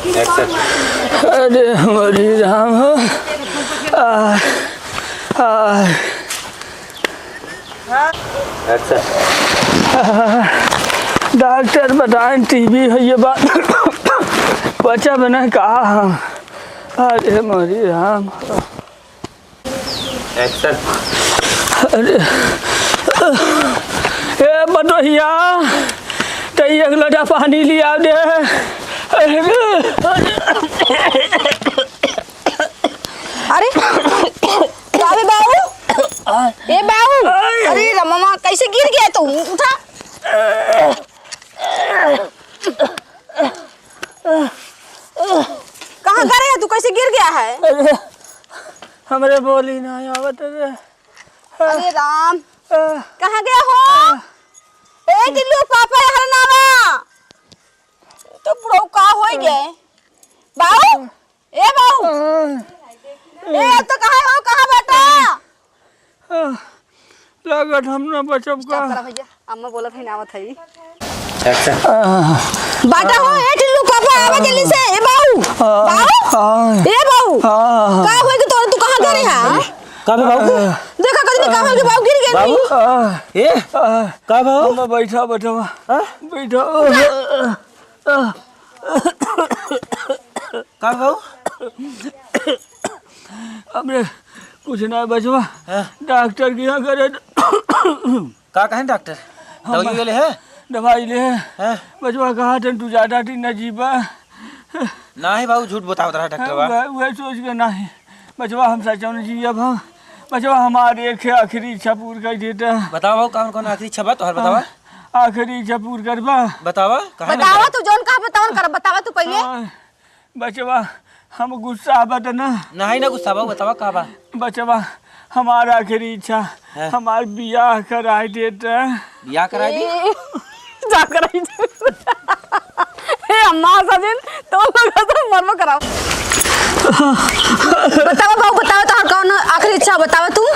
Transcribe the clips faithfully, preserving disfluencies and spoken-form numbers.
Action। अरे हमारी राम हो। आ, आ। Action। डॉक्टर बताएं, टीबी है ये बात। बचा बना कहा हम। अरे हमारी राम। Action। अरे, ए बटोहिया, तई एक लोटा पानी लिया दे। अरे, का बे बाऊ? ए बाऊ, अरे रमवा, कैसे गिर गया तू? उठा। कहाँ गिर गया तू? कैसे गिर गया है? अरे, हमरे बोली ना आवत रे। अरे राम, आ, कहाँ गया हो? आ, ए टिल्लू, पापा यहाँ ना आवा। तो बुढ़ऊ का होई गए? बाऊ, ए बाऊ, आ, ए तो कहाँ हो, कहाँ बाटा? आ, लागत हम ना बचब का? Stop करा भैया, अम्मा बोलत है ना आवत है। Action। बाटा हो, ए टिल्लू, पापा आवा जल्दी से, ए बाऊ, आ, बाऊ, आ, ए बाऊ, आ, का होई कि तोर, तू कहाँ करे हा? का बे बाऊ? देखा कदी का होई कि बाऊ गिर गए बाऊ? नहीं। आ, ए, आ, का बाऊ? अम्मा बैठा, बैठा, हाँ? बैठा। का बाऊ? हमरे कुछ ना बचवा। हाँ। डॉक्टर के यहाँ करे। का कहें डॉक्टर? हम दवाई ले है? दवाई ले है। हाँ। बचवा कहा थे तू ज्यादा दिन न जीबा। नाही बाबू, झूठ बतावत रहा डॉक्टरवा। वह, वह सोच के नाही। बचवा हम सचौन जीयब हम। बचवा हमार एक आखिरी इच्छा पूर कर देता। बतावा बाबू, कौन कौन आखिरी इच्छा बा तोहार, बतावा। हाँ, आखिरी इच्छा पूर करबा। बतावा, कहाँ बतावा, तू जौन कहा बतावन कर, बतावा तू पहिले। हाँ। बचवा, हम गुस्सा बा त ना? नाही ना गुस्सा बा, बतावा का बा? बचवा, हमार आखिरी इच्छा, हाँ। हमार बियाह कराए देत। बियाह कराए दी? ए, जा कराई दे। हे अम्मा सजिन, तो लोग तो मरबो कराओ। बतावा बाबू, बतावा तोहर कौन आखिरी इच्छा, बतावा तू।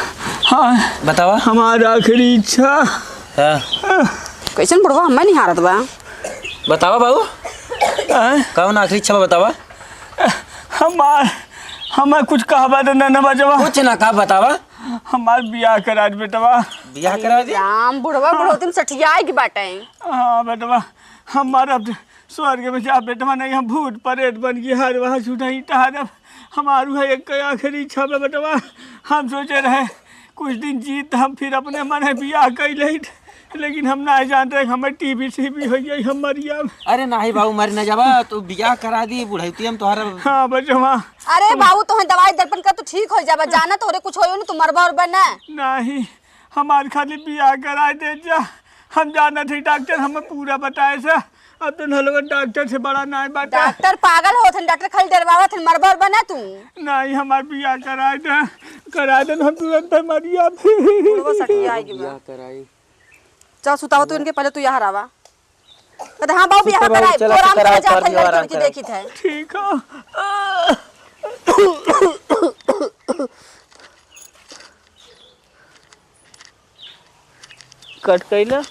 हाँ। बतावा। हमार आखिरी इच्छा। हाँ। कैसन बुढ़वा हमें नहीं हारत बा। बतावा बाबू। आय? कौन आखिरी इच्छा बा, बतावा? हमार, हमें कुछ कहबा तो ना, ना बचवा। कुछ ना कहा, बतावा। हमार बियाह करा दे बेटवा। बियाह करा दे? राम, बुढ़वा बुढ़ौती में सठियाए के बाटे। हाँ बेटवा, हमार अब स्वर्ग में जा बेटवा, नहीं हम भूत प्रेत बन के हर वहाँ छुटाई टहरब। हमार उहे एक आखिरी इच्छा बा बेटवा। हम सोचे रहे कुछ दिन जीत हम फिर अपने मने बियाह कई लेत, लेकिन हम ना जानते कि हमें टीबी सीबी हो जाई, हम मर जाब। अरे नाही बाबू, मर ना जाबा, तू बियाह करा दी, बुढ़ौती हम तोहरा। हाँ बचवा। अरे बाबू, तोहे दवाई दर्पण कर, तू ठीक हो जाबा, जाना तोहरे कुछ होयो ना, तू मरबा उरबा ना। नाही, हमार खाली बियाह करा दे जा, हम जानत ही डॉक्टर हमें पूरा बताए से। अब तो न लोगन डॉक्टर से बड़ा नाय बाटे। डॉक्टर पागल होत हन, डॉक्टर खाली डरवावत हन, मरबा उरबा ना तू। नाही, हमार बियाह कराए दे, कराए दे, हम तुरंत मरिया। बुढ़वा सठियाए के बा। बियाह कराई। चल सुतावा तू इनके, पहले तू यहाँ आवा। कहते, "हाँ बाबू, ठीक है बियाह बाबू, कराए, चला, तू आराम चला, करा, जा, चला, खाली तू लड़की आराम उड़की करा। देखी थे।" ठीक है। कट कइला?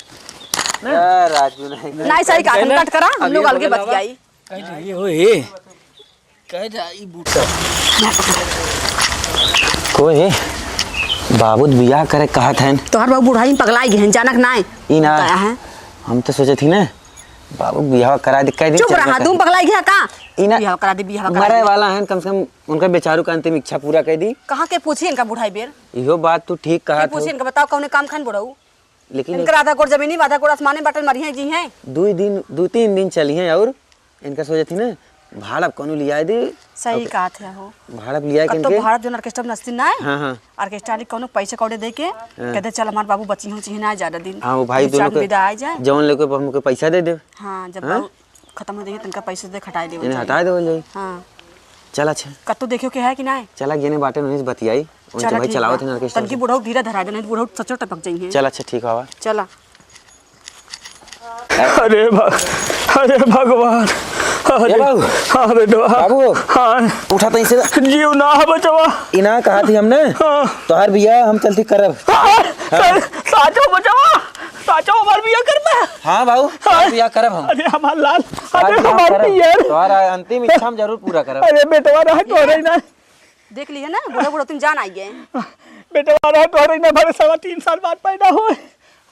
ना? ए, राजू नहीं। नहीं, सही कहा, कट करा, हम लोग अलगे बतियाई। कह रही हो, ए। कह रही बूटा। कोई बाबू बियाह करे कहत हैं। तोहर बाबू बुढ़ाई में पगलाई गए हैं, जानक नाय। ई ना। बताया है। हम तो सोचे थी ना, बाबू बियाह करा दे, कह दे, चुप रहा, तुम पगलाई गया का? ई ना। बियाह करा दे, बियाह करा दे। मरे वाला है, कम से कम उनका बेचारू का अंतिम इच्छा पूरा कर दी। कहाँ के पूछी इनका बुढ़ाई बेर? इहो बात तू ठीक कहा के पूछी इनका, बताओ कौने काम खान बुढ़ऊ? लेकिन इनकर आधा गोड़ जमीनी, आधा गोड़ आसमाने बाटल, मरिहे जी हैं। दुई दिन, दुई तीन दिन चली हैं और इनका सोचे थी ना, भाड़ा कौनो लिया दे। सही अब कहा थे हो। भाड़ा लिया के कत्तो इनके भाड़ा जो orchestra में नचती ना है, हाँ, हाँ। Orchestra वाली कौनो पैसे कौड़े दे के, हाँ। कहते, "चल, हमारे बाबू बच्ची हो, चिन्ह ना ज्यादा दिन। हाँ, वो भाई दो दोनों चार के, विदा आ जाए।" जौन लेके हमको पैसा दे दे। हाँ, जब हाँ? बाबू खत्म हो जाइए, तनका पैसे दे, घटाए दे, इन्हें हटाए देवल जाई। हाँ। चल, अच्छा। कत्तो देखियो के है कि ना है? चला, गेने बाटे, उन्हीं से बतियाई। उनके चला, भाई ठीक चलावत बा। हैं orchestra तनकी से। बुढ़ऊ धीरे धरा दे, नहीं तो बुढ़ऊ सचो टपक जाइए। चल, अच्छा, ठीक हवा। चला। अरे भग-, अरे भगवान, अरे, ए बाबू। हाँ बेटवा। बाबू। हाँ। उठा तहीं से। जीव ना है बचवा। इना कहा थी हमने, हाँ। तोहार बियाह हम चलती करब। हाँ, हाँ। सर, साचो बचवा। चाचा, हमार बियाह करबा? हाँ बाबू, हाँ। बियाह करब हम। अरे हमार लाल, अरे हमार पियर। तोहरा अंतिम इच्छा हम जरूर पूरा करब। अरे बेटवा रहा, तोहरे ना। देख लिहे ना, बूढ़ा बूढ़ा तुम जान आई गए। बेटवा रहा, तोहरे ना भरे सवा तीन साल बाद पैदा होए।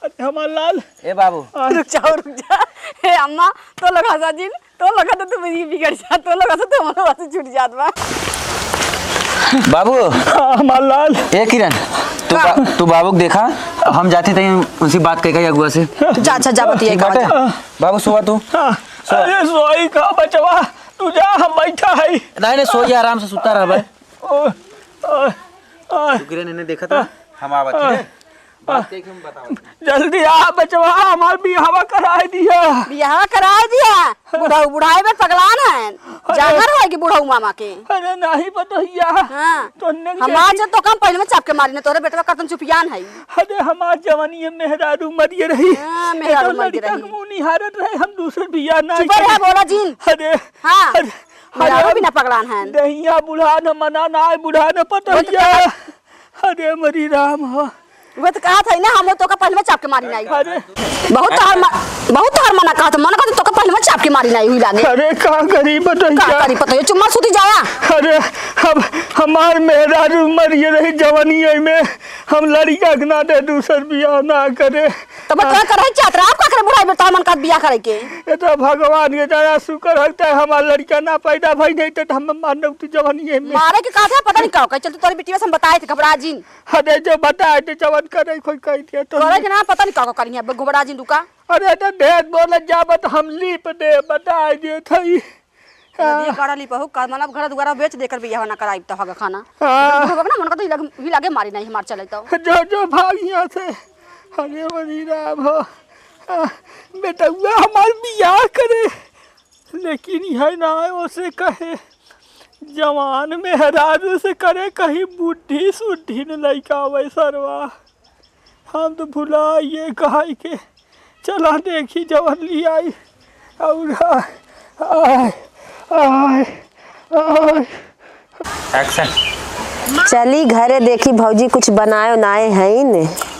अरे हमार लाल। ए बाबू। हाँ। रुक जाओ, रुक जा। ए अम्मा, तो लगा साजिन, तो लगा तो तू मेरी बिगड़ जा, तो लगा तो तू हमारे पास से छूट जात बा। बाबू। हाँ, हमार लाल। ए किरण, तू का? बा-, तू बाबू के देखा, हम जाते तहीं उनसे बात कइके अगुआ से। जा, अच्छा, जा, बतिया ठीक बाटे? जा। बाबू, सोवा तू। हाँ। सोवा। अरे सोई का बचवा, तू जा, हम बैठा है। नहीं, नहीं, सो जा, आराम से सुता रह भाई। ओ, ओ, ओ। तू किरण, इन्हें देखा था? हम आवत हैं। बात कह के हम बतावत हैं। जल्दी आ बचवा, हमार बियाहवा कराए दिया। बियाहवा कराए दिया? बुढ़ऊ बुढ़ाई में पगलान है। अरे। जांगर होएगी बुढ़ऊ मामा के। अरे नहीं बटोहिया। हाँ। तो हमार जो तो कम पहले में चाप के मारी ना, तोरे बेटवा करतन चुपियान है। अरे हमार जवानी में मेहरारू मरिए रही। हाँ, मेहरारू मरिए रही। मुंह निहारत रहे, हम दूसर बियाह ना चुप रहे, बोला जिन। अरे। हाँ। अरे, मेहरारू अरे, बिना पगलान है। दहिया बुढ़ा न मना ना, बुढ़ा न पटोहिया। अरे मरी राम हो। वो तो कहत है ना, हम तो का पहले में चाप के मारी नहीं। अरे। बहुत तोहर म-, बहुत तोहर मना कहत, मना कहत तो का पहले में चाप के मारी नहीं हुई लागे। अरे का करी बटोहिया? का करी पटोहिया? चुम्मा सूती जाया। अरे हम, हमार मेहरारू मरिए रही जवानी में, हम लड़िका के ना दे दूसर बियाह ना करे। तब तो करे चाहत रहा, आप का करे बुढ़ाई में तो हमन का बियाह करे के? ये तो भगवान के दया शुक्र है, तो हमार लड़िका ना पैदा भई नहीं तो हम मार न उठी जवानी में। मारे के कहत है, पता नहीं का, का चलते तोरे बिटिया से हम बताए थे, घबरा जिन। अरे जो बताए थे जवन करे कोई कह दिया तो। करे के ना, पता नहीं का, का करिए, अब घबरा जिन रुका। अरे तो ढेर बोलत जाबत हम लीप दे, बताए दिए थई। हाँ। नदी कड़ली पहु का, मतलब घर दुआरा बेच देकर बियाह ना कराई तो हग खाना। हाँ। तो ना मन का तो ही लगे, ही लगे मारी नहीं हमार चले तो। जो, जो भाग यहाँ से। अरे बड़ी राम हो। आ, बेटउआ हमार बियाह करे। लेकिन यह ना है, उसे कहे, जवान मेहरारू से करे, कहीं बुढ़ी सुढ़ी न लइका आवे सरवा। हम तो भुला ये कहाई के। चला देखी जवन लियाई। और आय, आय, आय, आय। Action। चली घरे देखी भौजी कुछ बनाए उनाए हईन।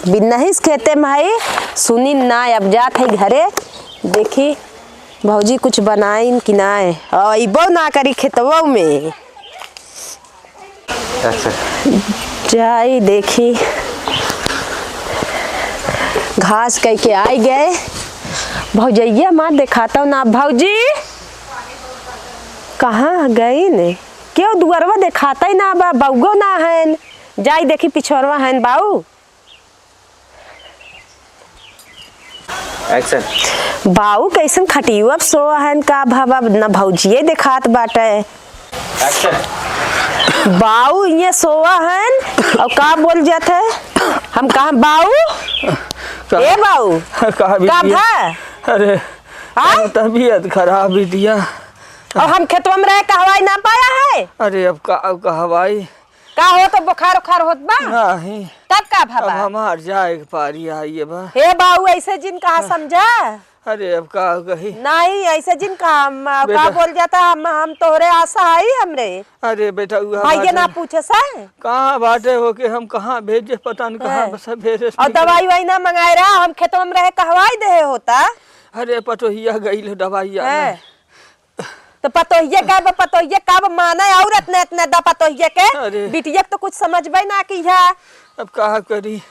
बिन्नहिस खेते में हई, सुनी ना, अब जात हई घरे। देखी भौजी कुछ बनाइन कि नाय। अइबो ना करी खेतवो में। Action। जाई देखी, घास कइके आई गए। भौजैया मार देखाता ना। भौजी कहाँ गई ने? क्यों दुअरवा देखाता ही ना बा, बउगो ना हन। जाई देखी पिछोरवा हन बाऊ। Action। बाऊ कैसन खटियो अब सोवा हन का भवा, न भौजिये देखात बाटे। Action। बाऊ ये सोवा हन और का बोल जात है? हम कहा बाऊ? का? ए बाऊ? का का बिटिया? भा? अरे, हाँ? तबीयत खराब बिटिया। और हम खेतवा में रहे कहवाई ना पाया है? अरे अब का, अब कहवाई? का हो, तो बुखार उखार होत बा? नहीं। तब का अब भवा? हमार जाए के पारी आई बा। हे बाऊ, ऐसे जिन कहा समझा? अरे अब का कही? नहीं, ऐसे जिन कहा, हम, का बेटा। बोल जाता, हम, हम तोहरे आशा आई हमरे। अरे बेटा, उ भाई हमार ये ना जान पूछे से? कहाँ बाटे हो के हम कहाँ भेजे, पता न कहाँ हैं। बस भेजे। और दवाई वाई ना मंगाए रहा, हम खेतवा में रहे कहवाई देहे होता। अरे पटोहिया गई दवाई आने। हैं। तो पतोहिए का ब-, पतोहिए का ब माने और इतने, इतने दा पतोहिए के। अरे। बिटिया के तो कुछ समझबे ना की है। अब का करी?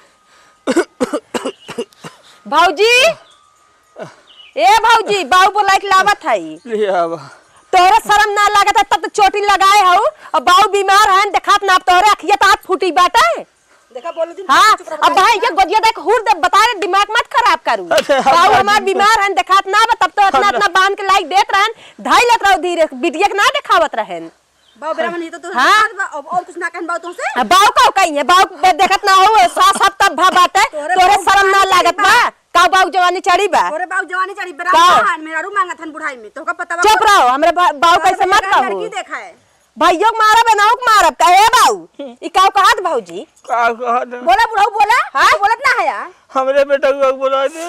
भौजी, ए भौजी, बाऊ बोलाइ के लावत हई। ले आवा। तोहरे शरम ना लागत है, तब तो चोटी लगाए हऊ, और बाऊ बीमार हन, देखात ना, अब तोहरे अखिया तो हाथ फूटी बाटे। देखा, बोल दी, हाँ, चुप रहो, अब भाई के गोदिया देख हुर दे, बता रहे, दिमाग मत खराब करू। अरे, हम बाऊ ना हमार दिन बीमार हन, देखात ना बा, तब तो इतना, हम ना इतना बांध के लाइक देत रहन, धाई लेत रहो धीरे, बिटिया के ना देखावत रहन। बाऊ बेरा मन, ये तो तोहर हाँ। बात बा, अब और कुछ ना कहन बाऊ तुमसे। अब बाऊ का कही है, बाऊ बे देखत ना हो, सास सब तब भा बाटे, तोरे तोरे बाऊ शरम ना जवानी लागत बा। बा। का बाऊ जवानी चढ़ी बा? तोरे बाऊ जवानी चढ़ी, बेरा का? बा हन, मेहरारू मांगत हन बुढ़ाई में, तोहका पता बा चुप का? रहो, हमरे बा-, बाऊ बाऊ कैसे मेरा मत घर कहू। लड़की देखा है। भैयो के मारब, एनाऊ के मारब, का हे बाऊ? ई का कहत भौजी? का कहत है? बोला बुढ़ऊ, बोला। हाँ? बोलत ना है यार। हमरे बेटउआ के बोला दे।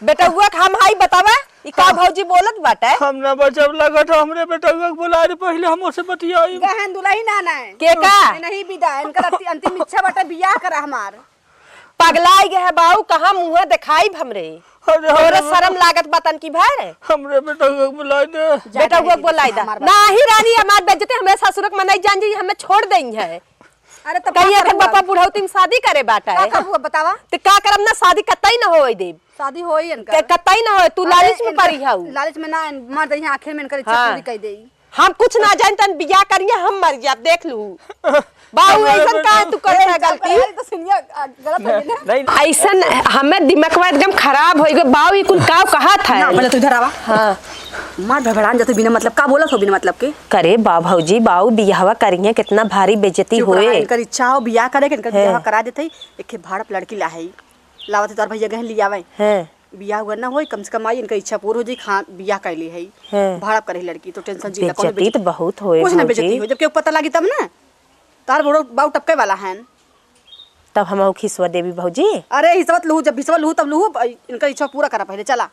बेटउआ के हम हाई बतावा, ई का हाँ। भौजी बोलत बाटे? हम ना बचब लागत, हमरे बेटउआ के बोला दे, पहिले हम ओसे बतियाई। गहन दुलही ना ना है। के का? नहीं विदा, इनकर अंति-, अंतिम इच्छा बाटे बियाह करा हमार। पगलाई गए है बाऊ, कहाँ मुँह देखाइब हमरे? अरे, तोरे अरे, शरम लागत बा तनकी भर? हमरे बेटउआ के बुलाइ दे। जा बेटउआ के बुलाइ दे। हमार बात। नाही रानी, हमार बेइज्जती, हमरे ससुर के मनई जान जाई, हमें छोड़ देई है। अरे, तब कहिए का एकर करबू बापा अब? बुढ़ौती में शादी करे बाटा का है। करबू अब बतावा? ते का करब ना, शादी कतई न होए देब। शादी होई इनकर। के कतई न होए, तू अरे, लालच में इनकर परी हऊ। लालच में ना, मर जाई, आखिर में इनकर इच्छा हाँ। पूरी कर देई। हम कुछ ना जान, तन बियाह करिए, हम मर जाब, देख लू। बाऊ, हमारे ऐसन बेटा काहे तू करे है गलती? तो सुनिए, आ, गलत हो गई ना। नहीं। ऐसन हमें दिमागवा एकदम खराब होइ गए। बाऊ, ई कुल काव कहत है? ना, पहले तू इधर आवा। हाँ। मार भड़बड़ान जाते बिना मतलब का बोलत हो, बिना मतलब के? करे बा भौजी, बाऊ बियाहवा करिए, कितना भारी बेइज्जती चुप रहा, होए। इनकर इच्छा हो बियाह करे के, इनकर है। बियाहवा करा देते, एक ठे भाड़प लड़की ला है, लावत है तोर भैया गहन लियावे। है। बियाह हुआ ना होई, कम से कम आई, इनकर इच्छा पूर हो जाई, खा बियाह कर ली है। हैं। भाड़ा करे लड़की, तो tension जिला, कौनो बेइज्जती तो बेइज्जती? बहुत होए कुछ ना भौजी। बेइज्जती हो, जब केहू पता लागी तब ना। तार बड़ो बाऊ टपके वाला है। तब हमहू खिसवा देबी भौजी। अरे हिसवत लूहू, जब हिसवा लूहू तब लूहू, इनकर इच्छा पूरा करा पहले, चला।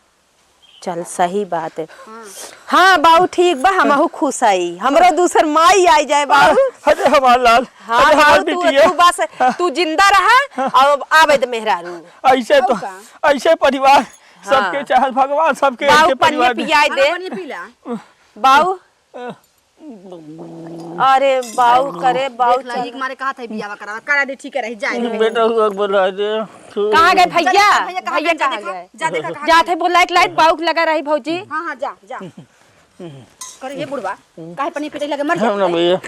चल सही बात है। हाँ। हाँ बाऊ ठीक बा, हमहू खुश आई, हमरो दूसर माई आई जाए बाऊ। अरे हमार लाल, हाँ अरे हमार बाऊ, तू, बिटिया। तू बस, तू जिंदा रहा और आवे दे मेहरारू। ऐसे तो, और का? ऐसे परिवार हाँ। सबके चाहत भगवान, सबके बाऊ, ऐसे परिवार दे। पियाई दे। हाँ, पानी पी ला। बाऊ। अरे बाऊ, करे बाऊ, देख ला, चल। एक मारे कहा था बियाह करावा, करा दे, ठीक है, रही जाए। बेटा, हुआ बोला दे। कहाँ गए भैया? भैया कहाँ भैया गए? जा कहाँ देखा, गए? जा देखा कहाँ जात गए? है, बोला एक लाइट बाऊ लगा रही भौजी। हाँ, हाँ, जा, जा। करे, ये बुढ़वा, काहे पनिया पीटे लगे, मर हम ना गया? भैया,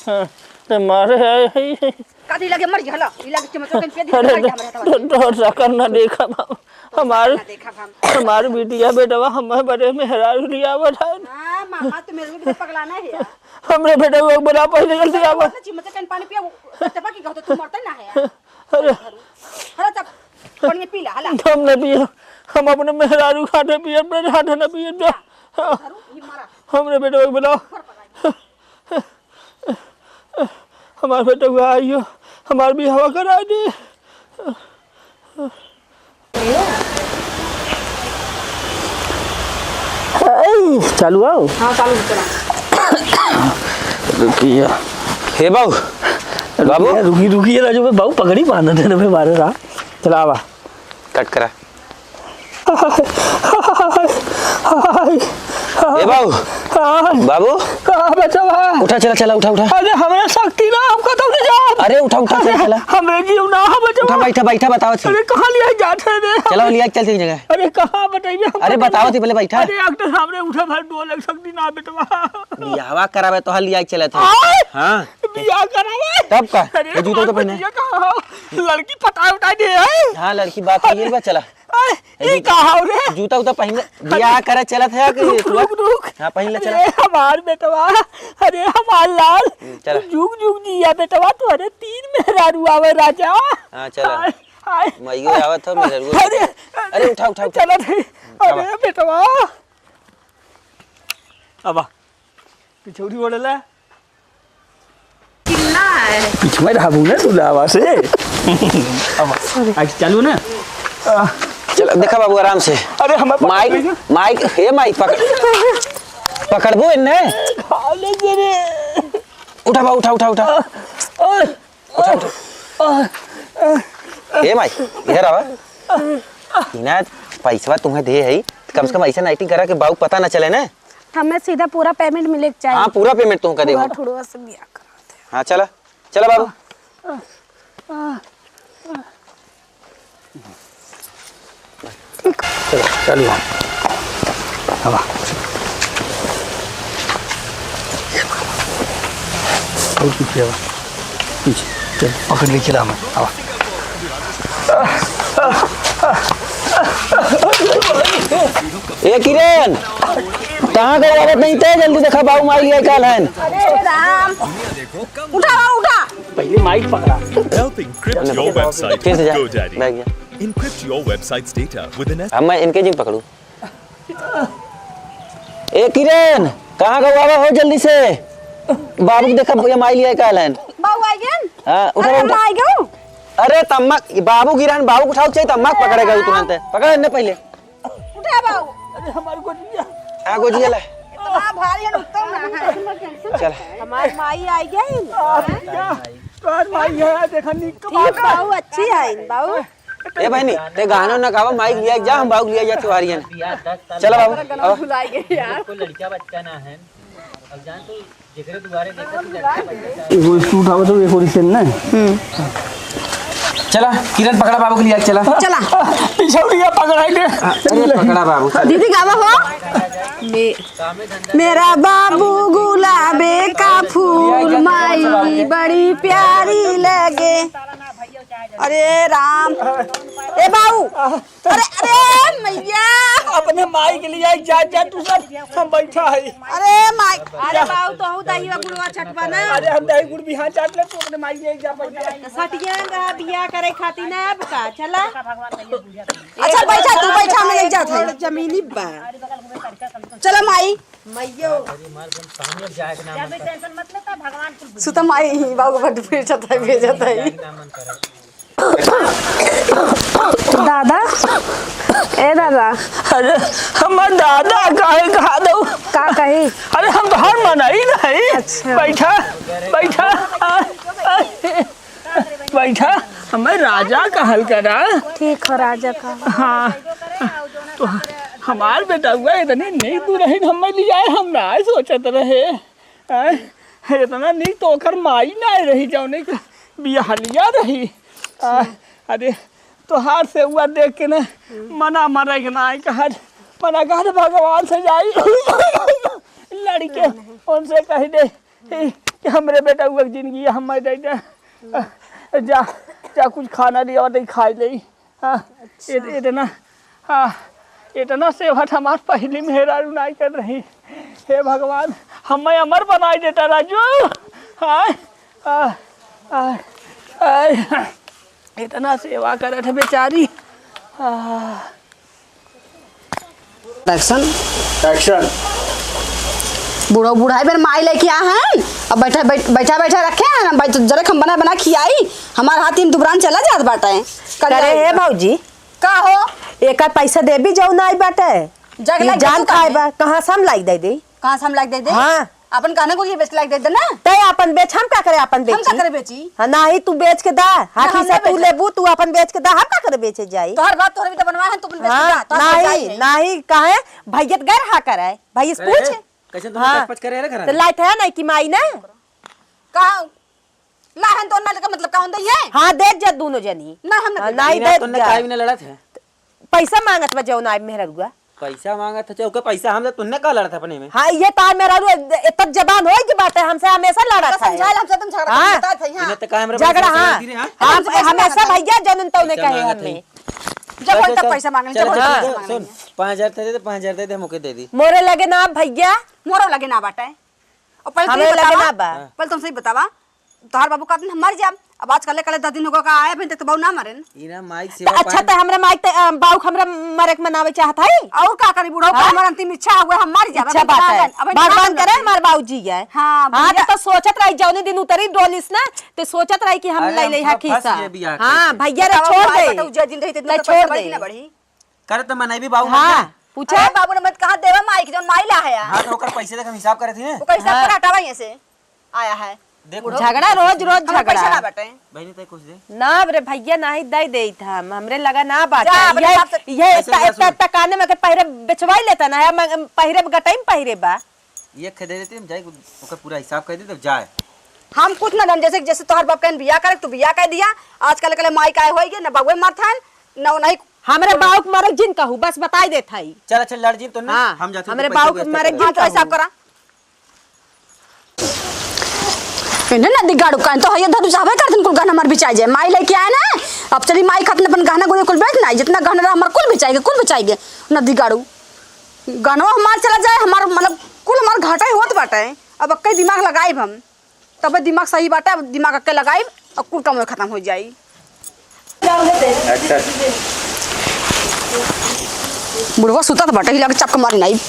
हाँ, ते मारे आए हैं। काथी लगे मर गया, हला, ई लगे चमचो के पेट अरे, मर गया, हमारे हथवा से। डो-, डो-, डो-, कर ना देखा बाबू। हमार, ना देखा हम। हमार बिटिया बेटवा हमारे बड़े मेहरारू लिया बैठा है। हाँ, मामा, तो मेरे को भी पगलाना है यार। हमरे बेटवा के बड़ा पहले जल्दी आवा। ना चमचो के पानी पिया, वो टपा की कहतो, तू मरता ना है यार। अरे। हला तब, पनिया पी ला, हला। हम ना पिए, हम अपने मेहरारू खाते पिए, अपने खाते ना पिए, जा। धरू, ये मारा। हमरे बेटवा के बुलाओ। हमार बेटवा आइयो, हमार बियाहवा करा दे। ए, चालू आओ। हाँ, चालू हो, चला। रुकिए। हे बाबू, बाबू। रुकिए, रुकिए, रुकिए, राजू भाई, बाबू पगड़ी बांध दे ना भाई, मारे रहा। चला आवा। कट करा। ए बाबू। हाँ। बाबू। कहाँ बचवा? उठा, चला, चला, उठा, उठा। अरे, हमरा शक्ति ना, हम कतौ नहीं जाब। अरे, उठा, उठा, चला, अरे, चला। हमरे जीव ना, हाँ, बचवा। उठा, बैठा, बैठा, बतावत ही। अरे, कहाँ लिया जात है रे? चला, लिया, चल, चल, जगह। अरे, कहाँ बताइबे हम? अरे, बतावत ही, पहले बैठा। अरे, डॉक्टर साहब रे, उठा, भाई, डोले शक्ति ना, बेटवा। बियाहवा करावे तो हल लिया चलत है। आय! हाँ। बियाह करावे? तब का? अरे, ये जूता तो हमार पहने। बचिया कहाँ हो? लड़की पटाए उठाए दे है? हाँ, लड़की बात कर, ये बा, चला। अरे, ये ये जूता, का हो रे? जूता उता पहन ले। बियाह करे चलत है कि रुक, रुक, रुक। हाँ, पहन ले, चला। अरे, हमार बेटवा, अरे, हमार लाल। हम्म, चला। जुग, जुग जिया बेटवा, तोहरे तीन मेहरारू आवे राजा। हाँ, चला। हाय, हाय। माइयो आवत हो, मेहरारू। अरे, अरे, उठा, उठा, उठा। चलत है। हम्म, अरे, आवा। बेटवा। आवा। पिछौरी ओढ़ला। कितना है? पिछुआ रहबू ना तू लावा से। अब आज चालू ना। चल, देखा बाबू, आराम से। अरे, हमारे पास माइक, नहीं है। माइक, हे माइक, पकड़। पकड़बो इन्ने। अरे, अरे। उठा बा, उठा, उठा, उठा। अरे। उठा, उठा। हे माई, इधर आवा। इना पैसवा तुम्हें दे है, तो कम से कम ऐसे acting करा कि बाऊ पता ना चले ना। हमें सीधा पूरा payment मिले के चाहिए। हाँ, पूरा payment तुमका दे। ठुड़वा से बियाह करा दे। हाँ, चला, चला बाबू। चलो, चलो। आवा। और पीछे आवा। पीछे। चल, पकड़ ले, चला हमें। आवा। ए किरण, कहाँ गए? आवत नहीं थे, जल्दी देखा, बाऊ माई लिया काल है। अरे राम। उठा, उठा। पहले माइक पकड़ा। Help encrypt your website फिर से जा, with GoDaddy। बैठ जा। Encrypt your website's data with an हम, मैं इनके जिन पकड़ू। ए किरण, कहाँ गवा हो जल्दी से? बाबू के देखा, ये माई लिया काल है। बाबू आ गए? हाँ, उठा, अरे, उठा। हम आ गए। अरे तम्मा, ये बाबू गिरहन, बाबू उठाओ चाहिए, तम्मा पकड़ेगा तुरंत। पकड़ इन्हें पहले। उठा बाबू। अरे हमार गोजिया। हाँ, गोजिया ला। इतना भारी है, उत्तम ना है। चल। हमार माई आई गई। तोहर माई है, देखा निक ठीक, बाबू अच्छी है, बाबू। ए बहनी, ते गाना ना गावा, माइक लिया जा, हम बाबू लिया जा तिवारियन। चला बाबू, आवा। भुलाई गए यार। कोई लड़का बच्चा ना है। अब जान तू जेकरे दुआरे देखा तू लड़का बच्चा ना। वो इसको उठाओ तो एक और इसे ना। चला, किरण पकड़ा बाबू के लिए, चला। चला। पिछौड़िया पकड़ाई दे। अरे पकड़ा बाबू, चला। दीदी गावा हो। मे-, मेरा बाबू गुलाबे का फूल माई बड़ी प्यारी लगे। अरे राम, ए बाऊ, अरे, अरे मैया। अपने माई के लिए आई, जा, जा, तू सब, हम बैठा है। अरे माई, अरे बाऊ, तोहू दही वा गुड़वा चटवा ना। अरे हम दही गुड़ बिहान चाट ले, तू अपने माई के लिए जा, बैठा। सटिया का बिया करे खातिर ना अब का, चला। अच्छा बैठा, तू बैठा, हम ले जात है। जमीनी बा। चला माई। मैयो। सुता माई, बाऊ को बड्ड भेजत है, भेजत है। दादा, ए दादा। अरे, हमर दादा काहे कहा दो? का कही? अरे, हम तो हर मनाई नहीं। अच्छा। बैठा, बैठा, आ, आ, बैठा, हमें राजा कहल करा। ठीक हो, राजा का। हाँ, तो हमार बेटा हुआ इतने नीक दुल्हन हमें लियाए, हम ना सोचत रहे। आय, इतना नीक तो ओकर माई ना रही, जौने के बियाहलिया रही। आ, अरे, तोहार सेवा देख के ना, मना मरे के ना, आई कहा, मना कहा भगवान से जाई, लड़के उनसे कह दे कि हमरे बेटा हुआ के जिंदगी हमें दे दे। जा, जा कुछ खाना लिया, दे खाई ले। हाँ, अच्छा। इत-, इतना, हाँ, इतना सेवा त हमार पहली मेहरारू नाई कर रही। हे भगवान, हमें अमर बनाई देता राजू। हाँ, आ, आ, आ, इतना सेवा करत है बेचारी। आ। Action। Action। बूढ़ा, बूढ़ा बेर माई लेके आ हैं। अब बैठा, बैठ-, बैठा, बैठा रखे हैं ना, बैठ, जरे हम बना, बना खियाई। हमार हाथ इन दुबरान चला जात बाटे। कल करे जाई। हे भौजी। का हो? एकर पैसा देबी जौन आई बाटे। जगला ई जान के खाए बा, कहाँ से हम लाई दे दे? कहाँ से हम लाई दे दे? हाँ। अपन गहना गुरिया बेच के लाई दे दे ना। तै अपन बेच, हम का करे अपन हम का बेची? करे बेची? हाँ, नाही तू बेच के दा, हाथी हम से ना तू बेची। लेबू, तू अपन बेच के दा, हम का करे बेचे जाई? तोहर बात तोहरे भी तो बनवा है, तू अपन बेच के हाँ, दा, तोहर बेच नाही, जाई है। नाही, काहे? भैया त गैर हा करे, भैया से अरे, पूछ। कैसे तुम हाँ। पच पच करे रे घर तो में? लाइट है नहीं कि माई ना? कहाँ? लाहन तो ना लेकर मतलब कौन दई है? हाँ, देत जा दोनों जनी। ना, हम ना हाँ, देत। नाही इन्हें देत तो ना जा। काहे भी ना लड़त है? पैसा मांगत बा जौन आए मेहररुआ। पैसा मांगत है, ओके पैसा हम तो तुन्ने का लड़त है अपने में? हाँ, ये तार मेहररू इतना जबान होई कि बाटे हमसे हमेशा लड़त तो है। समझा ले, हमसे तुम झगड़ा हाँ। करता है, हाँ। इन्हें तो काहे हमरे झगड़ा, पैसा हाँ। मांगत है? हाँ, हमसे पैसा हमेशा मांगत है। भैया जौन तौने पैसा कहे मांगत है। हमने। जब चल, बोलता चल, पैसा मांगने, चल, जब चल, बोलता चल, पैसा सुन, मांगने। पाँच हजार दे दे, पाँच हजार दे दे, हम ओके दे दी। मोरे लगे ना भैया। मोरो लगे ना बाटे। और पहले हमरे तुम लगे बतावा, ना बा। हाँ। पहले तुमसे ही बतावा, तोहार बाबू कहते हम मर जाब। अब आज काले काले दस दिन होगा का आए, अभी तक तो बाबू ना मरेन। ई ना माइक तो सेवा अच्छा, पाएन। तो हमरा माइक ते, अ, बाऊ के हमरा मरे के मनावे चाहत है? और का करी, बूढ़ा का हाँ? हमार अंतिम इच्छा हुआ, हम मर जाब। इच्छा अभी बात ना है। आवेन, अभी ना भगवान आवेन। करे हमार बाबूजी है। हाँ, हाँ, भैया। तो, तो सोचत रही, जौने दिन उतरी डोलिस ना, तो सोचत रही कि हम अरे, ले हम ले हा फंस खीसा। गए बियाह हाँ, करके। भैया रे, बताओ, छोड़ बाबू आए दे। बताओ, उज्जैन दिन रही, तो तो इतना छोड़ पैसा बढ़ी दे। कि ना बढ़ी? करे तो मनई भी बाबू हाँ, मर गए। पूछा? अरे बाबू ने मत कहा देवा माई के, जौन माई ला है यार। हाँ, तो ओकर पैसे तक हम हिसाब करे थे। वो कैसे हाँ। पूरा हटावा यहाँ से आया है। देख लो। झगड़ा, रोज, रोज हमरे पैसा झगड़ा। ना बटे। बहनी, तय कुछ दे। ना, रे भैया, नाही दे देत हम, हमरे लगा ना बाटे। जा, अपने ये, बाप से ये पैसे इतना, ले इतना, सुन। इतना काने में के पहिरे बेचवाई लेता ना, हम पहिरे गटाई में पहिरे बा। ये खे दे देते, हम जाए, ओकर पूरा हिसाब कर दे, तब जाए। हम कुछ ना जान, जैसे, जैसे तोहर बाप कहन बियाह करे, तू बियाह कर दिया। आजकल के माई काय होई गे, ना बाबुए मरत हन, ना उन्हीं हमरे बाऊ के मरे जिन कहू, बस बताई देत हई। चल, अच्छा, लड़ जिन तो नहीं, हाँ, हम जाते हैं, हमरे तो पैसे बाऊ के व्यवस्था मरे करें। जिन हाँ, तो हिसाब कहू। करा। इन्हें नदी गाड़ू काहे तो हइये धरू चाहबे करथिन कुल गहना हमार बिचाई जाए। माई लेके आए ना, अब चली माई खातिर अपन गहना गुड़े कुल बेच ना, जितना गहना रहा हमार कुल बिचाई गे, कुल बिचाई गे। नदी गाड़ू गहनवा हमार चला जाए, हमार मतलब कुल हमार घाटा ही होत बाटे। अब अक्के दिमाग लगाइब हम, तबे दिमाग सही बाटे, अब दिमाग अक्के लगाइब, अब कुल काम खत्म हो जाई। अच्छा। बुढ़वा सुतत बाटे, हिला के चपक मारी नाई।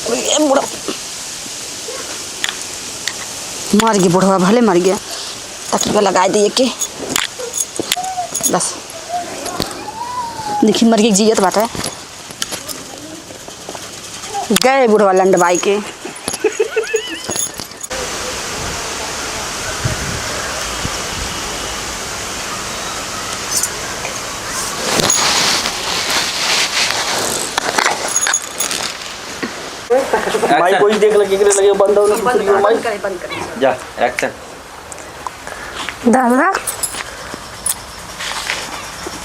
ए बुढ़वा। मर गए बुढ़वा, भले मर गए। तकिया लगा दिए के। बस। देखी मर गए, जियत बाटे। गए बुढ़वा लंडबाई के। माई, action। कोई देख लगे, एकरे लगे बंद हो ना, बंद दूसरी कर, माई। बंद करे, बंद करे। जा, action। दादा,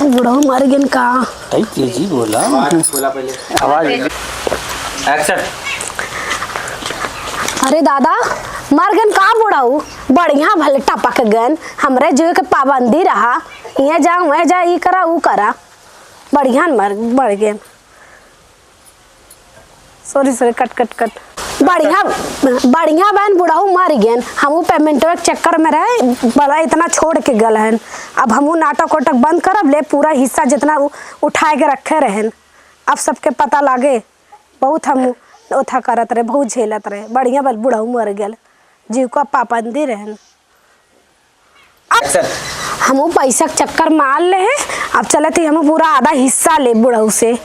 बुढ़ऊ मर गन का? तई तेजी बोला। आवाज खोला पहले। आवाज। Action। अरे दादा, मर गन का बुढ़ऊ? बढ़िया भले टपक गन, हमरे जीव के पाबंदी रहा, ये जा, वह जा, ई करा, ऊ करा। बढ़िया मर, मर गन। Sorry, sorry, cut, cut, cut। बढ़िया, बढ़िया बहन बुढ़ऊ मर गएन। हमहू पेमेंटवा के चक्कर में रहे, बड़ा इतना छोड़ के गल हन। अब हमहू नाटक वाटक बंद करब, ले पूरा हिस्सा जितना उ-, उठाए के रखे रहन, अब सबके पता लागे। बहुत हम ओथा करत रहे, बहुत झेलत रहे। बढ़िया बल बुढ़ऊ मर गएल, जीव का पाबंदी रहन। अब action। हमहू पैसा के चक्कर मार ले हैं, अब चलत ही हमहू पूरा आधा हिस्सा ले बुढ़ऊ से।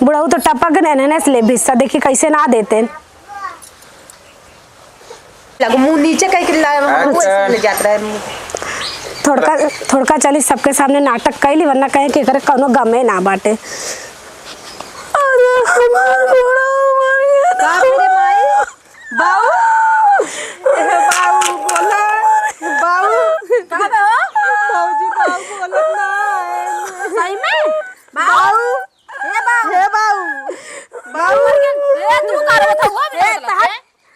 बुढ़ऊ तो टपक गए, एनहने से ले हिस्सा, देखी कैसे ना देते। लगो मुंह नीचे कह के ला, हमहू action। ऐसे ले जात रहे। थोड़का, थोड़का चली सबके सामने नाटक कैली, वरना कहे कि एकरे कौनो गमे ना बाटे। अरे हमार बुढ़ऊ मर गया। का करे माई? बाऊ, ए बाऊ, बोला। बाऊ। का बे हो? बाऊजी, बाऊ बोलत ना है। सही में? बाऊ। बाऊ। हे बाऊ। हे बाऊ। बाऊ। ए, तू का रोत हो? ए, तहर,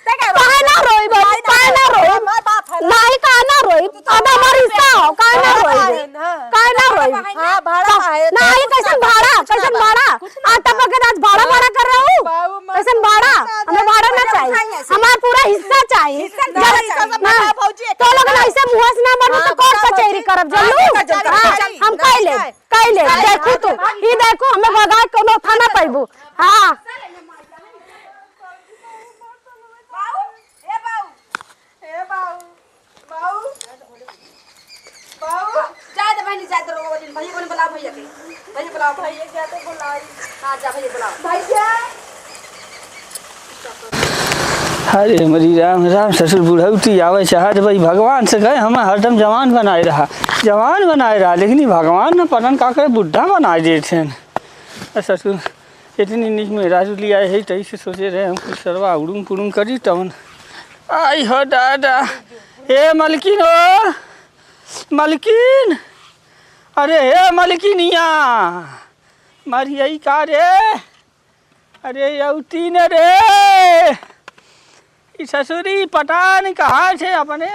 ते का काहे ना रोई बाबू? काहे ना रोई? हमार बाप है ना। नाही, काहे ना रोई? अब हमार हिस्सा हो, काहे ना रोई? हाँ। काहे ना रोई? हाँ, भाड़ा का है। नाही, कैसन भाड़ा? कैसन भाड़ा? आटा पके आज भाड़ा, भाड़ा कर रहा हूँ। कैसन भाड़ा? हमें भाड़ा ना चाहिए, हमारा पूरा हिस्सा चाहिए। हिस्सा ना चाहिए। ना, तो लोग ना ऐसे मुँह से ना बनू तो हाँ, कोर्ट कचहरी करब, हाँ, जानलू? हाँ, हाँ, हम कह ले, कह ले, देखू तू, ई देखू, हमें भगा के कोनो थाना पैबू। हाँ। बाऊ, ए बाऊ, ए बाऊ। बाऊ, बाऊ। जाए दे बहिनी, जाए दे, रोवा जिन। भैया को बुलाओ, भैया के। भैया बुलाओ, भैया। भैया जाते बुलाई। हाँ, जा भैया बुलाओ। भैया। अरे हमारी राम, राम ससुर बुढ़ौती आवे चाहत भाई, भगवान से कहे हमें हरदम जवान बनाए रहा, जवान बनाए रहा, लेकिन ये भगवान न पता न का करे बुढ़ा बनाए देते हैं। ए ससुर, इतनी नीक मेहरारू लियाए है, तई से सोचे रहे हम कुछ सरवा उड़ुम पुड़ुम करी तवन। आई हो दादा, ए मलकिन हो, मलकिन, अरे हे मलकिनिया, मरियई का रे? अरे यौतीन रे, ई ससुरी पता नहीं कहाँ से अपने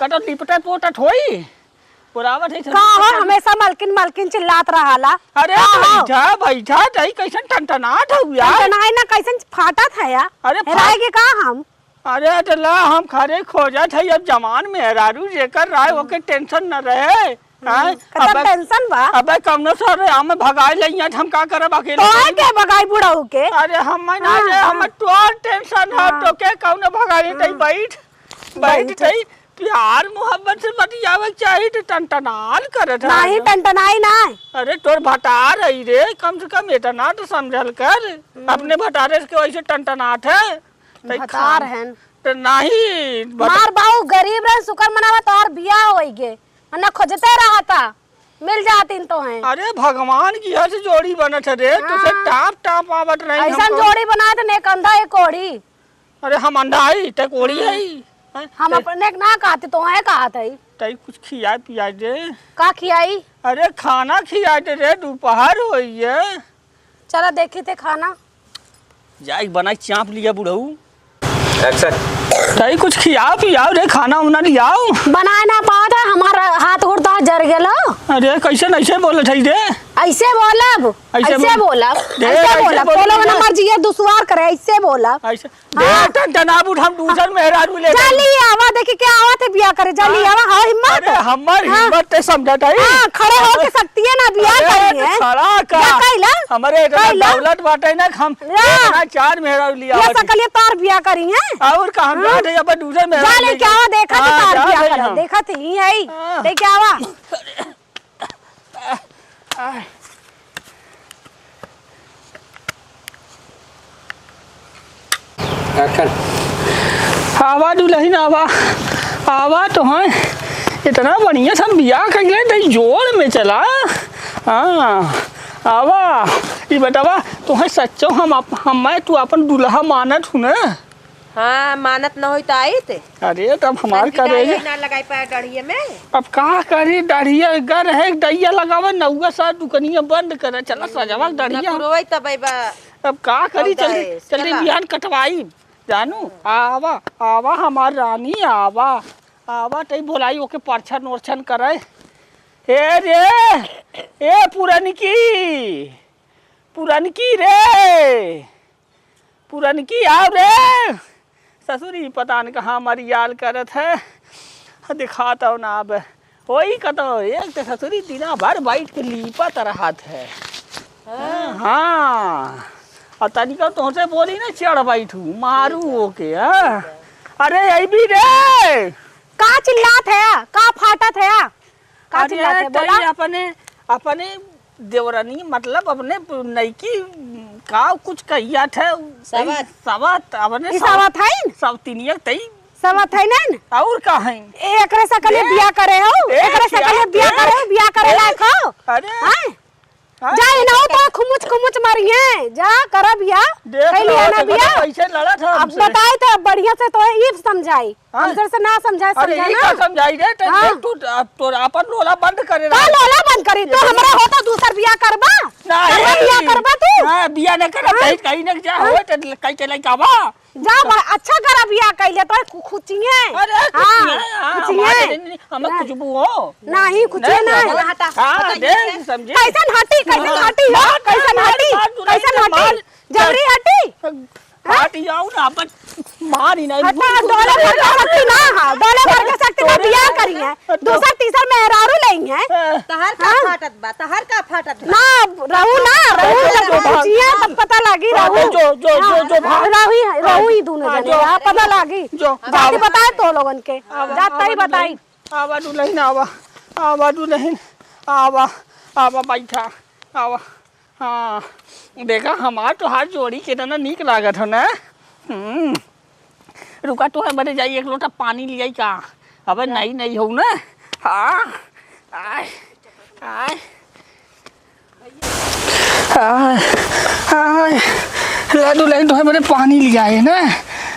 कटत लिपटत पोटत होई, बोलावत है का हो, ससुरी। हमेशा मलकिन, मलकिन चिल्लात रहाला। अरे का हो? बैठा, बैठा, तई कैसन टनटनात हऊ यार? टनटनाई ना, कैसन फाटत है यार? अरे हेराए फाट- के का हम? अरे तो ला, हम खरे खोजत है, अब जवान मेहरारू जेकर रहे, ओके tension न रहे। हम्म, हैं? कतन अबे, tension बा? अबे कौनो सर हम भगाई ले, यहाँ हम का करब अकेले? तोहे के भगाई बुढ़ऊ के? अरे हम ना हाँ, रे, हम हाँ। तोर tension है, हाँ। तो के कौनो भगाई ले, तई हम्म। बैठ, बैठ बैठ। तई। प्यार मोहब्बत से बतियावे के चाही, तो टनटनाल करत है। नहीं, टनटनाई ना। अरे तोर भतार है रे, कम से कम इतना तो समझल कर। हम्म। अपने भतारे के वैसे टनटनात है। तई भतार खान। हन। तो नहीं, बता- मार बाऊ गरीब रहन, शुक्र मनावा तोहार बियाह होई गे। वरना खोजते रहता, मिल जातीन तोहे। अरे भगवान की हर से जोड़ी बनत है रे, हाँ। तुझे टाप टाप आवत रही ऐसन हमको। जोड़ी बनाए तो नेक अंधा एक कोढ़ी। अरे हम अंधा है, ते कोढ़ी है। हैं? हम ते- अपने ना कहते, तोहे कहत है। तई कुछ खियाए पियाए दे। का खियाई? अरे खाना खियाए दे रे, दोपहर होई है। चला देखी थे खाना। जाई बनाई चाप लिया बुढ़ऊ। Action। तई कुछ खियाओ पियाओ रे, खाना उना लियाओ। बनाए ना पावत है, हमार हाथ गोड़ तो जर गेल हो। अरे कैसे ऐसे बोलत है रे? ऐसे बोलब, ऐसे ऐसे बोल-, बोलब, दे, ऐसे ऐसे बोलब। बोल तो लोग ना। हमार जिया दुश्वार करे, ऐसे बोलब। ऐसे हाँ। दे, टन टन आबू, हम दूसर मेहरारू ले जा जाई। ली आवा, देखी के आवत है बियाह करे, जा ली हाँ। आवा, हाँ, हिम्मत। अरे, हमार हाँ। हिम्मत ते समझत है। हाँ, खड़े हो के अरे, शक्ति है ना, बियाह अरे, करी है। खड़ा का? जा, कइला? हमरे इतना कइला? दौलत बाटे ना, हम हाँ। इतना चार मेहरारू लिया ये आवत है। सकलिए तार बियाह करी है। और का हम हाँ। जात है, अब दूसर मेहरारू जा ले ले के आवा, देखा हाँ, तो तार जा बियाह ले करा, हम। देखा तो ही है। हाँ। ले के आवा। आवा दुलहिन, आवा, आवा तो हैं। इतना बढ़िया से हम बियाह कइले, तई जोड़ में चला। हाँ, आवा। ई बतावा, तोहे सच्चो हम अप-, हम, मैं तू अपन दुल्हा मानत हूँ ना? हाँ, मानत न होई त आइत। अरे, तब हमार हम करे। ना लगाई पाए डढ़िए में। अब का करी, डढ़िया गर है, डैया लगावे, नौवा साल दुकनिया बंद करे, चला सजवा डढ़िया। न पुरवई तब अइबा। अब का करी, अब चल, जाए, चल चला। बिहान कटवाई। जानू, आवा, आवा हमार रानी, आवा, आवा, तई बोलाई ओके परछन ओरछन करे। ए रे, ए पुरनकी, पुरनकी रे, पुरनकी आव रे। ससुरी पता न कहाँ मरियाल करत है, दिखात हो ना अब। होई कतो, एक तो ससुरी दिना भर बैठ के लीपत रहत है। हाँ। हाँ। और तनिका तोहसे बोली ना, चढ़ बैठू, मारू ओके, हाँ। अरे, अइबी रे। का चिल्लात है? का फाटत है? का अरे, चिल्लात है? तई बोला। अपने, अपने देवरानी, मतलब अपने नईकी का कुछ कहिया थे, सवत। सवत, अपने ई सवत, सवत हईन? सवतिनिया तई। सवत हईन? और का हईन? ए, एकरे से कहले ए, बियाह करे हो? ए, एकरे से क्या कहले बियाह ए, करे हो? बियाह करे ए, लायक हो? अरे। हैं? हाँ? जा, इनहु तो खुमुच खुमुच मरिहे। जा, करा बियाह। देख कई लो, लिया ना देखो बियाह। कैसे लड़त है अब हमसे। बताई तो अब बढ़िया से तो ई समझाई। हाँ। हमसे से ना समझाए, अरे, समझा ई ना। का समझाई रे? तो हाँ। देख तू, अब तोर आपन लोला बंद करे का रहा। लोला बंद करी? तो ये हमरा होता दूसर बियाह करबा? नहीं। करबा बियाह करबा तू? हाँ, बियाह न करब, हाँ। कहीं, कहीं न जा, हाँ। होए तो कहीं के लइका बा। जा, बा-, अच्छा करा बियाह कइले, तो खु-, खुचिए। अरे, हाँ, खुचिए, हाँ, खुचिए। हमारे नहीं, नहीं, हमें ना। खुशबू हो। नहीं, खुचिए नहीं, नहीं। हमारे हटा, हाँ, हटा, देख, ये समझे? कैसन हटी, कैसन हाँ, हटी हो? मार, मार, कैसन मार, हटी? मार, मार, कैसन मार, हटी? मार। जबरी हटी? हाँ? हट जाओ ना, अपन मार ही नहीं। हट ना, डोले भर के शक्ति ना, हाँ, डोले भर के शक्ति ना, बियाह करी है। दूसर तीसर मेहरारू लेई है। तहर का हाँ? फाटत बा, तहर का फाटत बा? ना, रहू ना, रहू, अरे, जो रहू, भाग। जिया, तब पता लागी, हाँ, रहू। जो, जो, जो, हाँ, जो, भाग। रहू ही, रहू ही दोनों हाँ, जने, जो। हाँ, पता लागी। जो, जाति भाग। बताए तो लोगन के, आवा, जात आवा, तई बताई। दुल्हन, आवा, दुल्हन, आवा, आवा, दुल्हन, आवा, आवा, बैठा, आवा। हाँ, देखा, हमार तोहार जोड़ी केतना नीक लागत हो ना। हम्म, रुका, तोहे बदे जाई, एक लोटा पानी लियाई का? अबे, नहीं, नहीं हो ना। हाँ, आय, आय, आय, आय, ला दुल्हन, तोहे बदे पानी लियाए ना।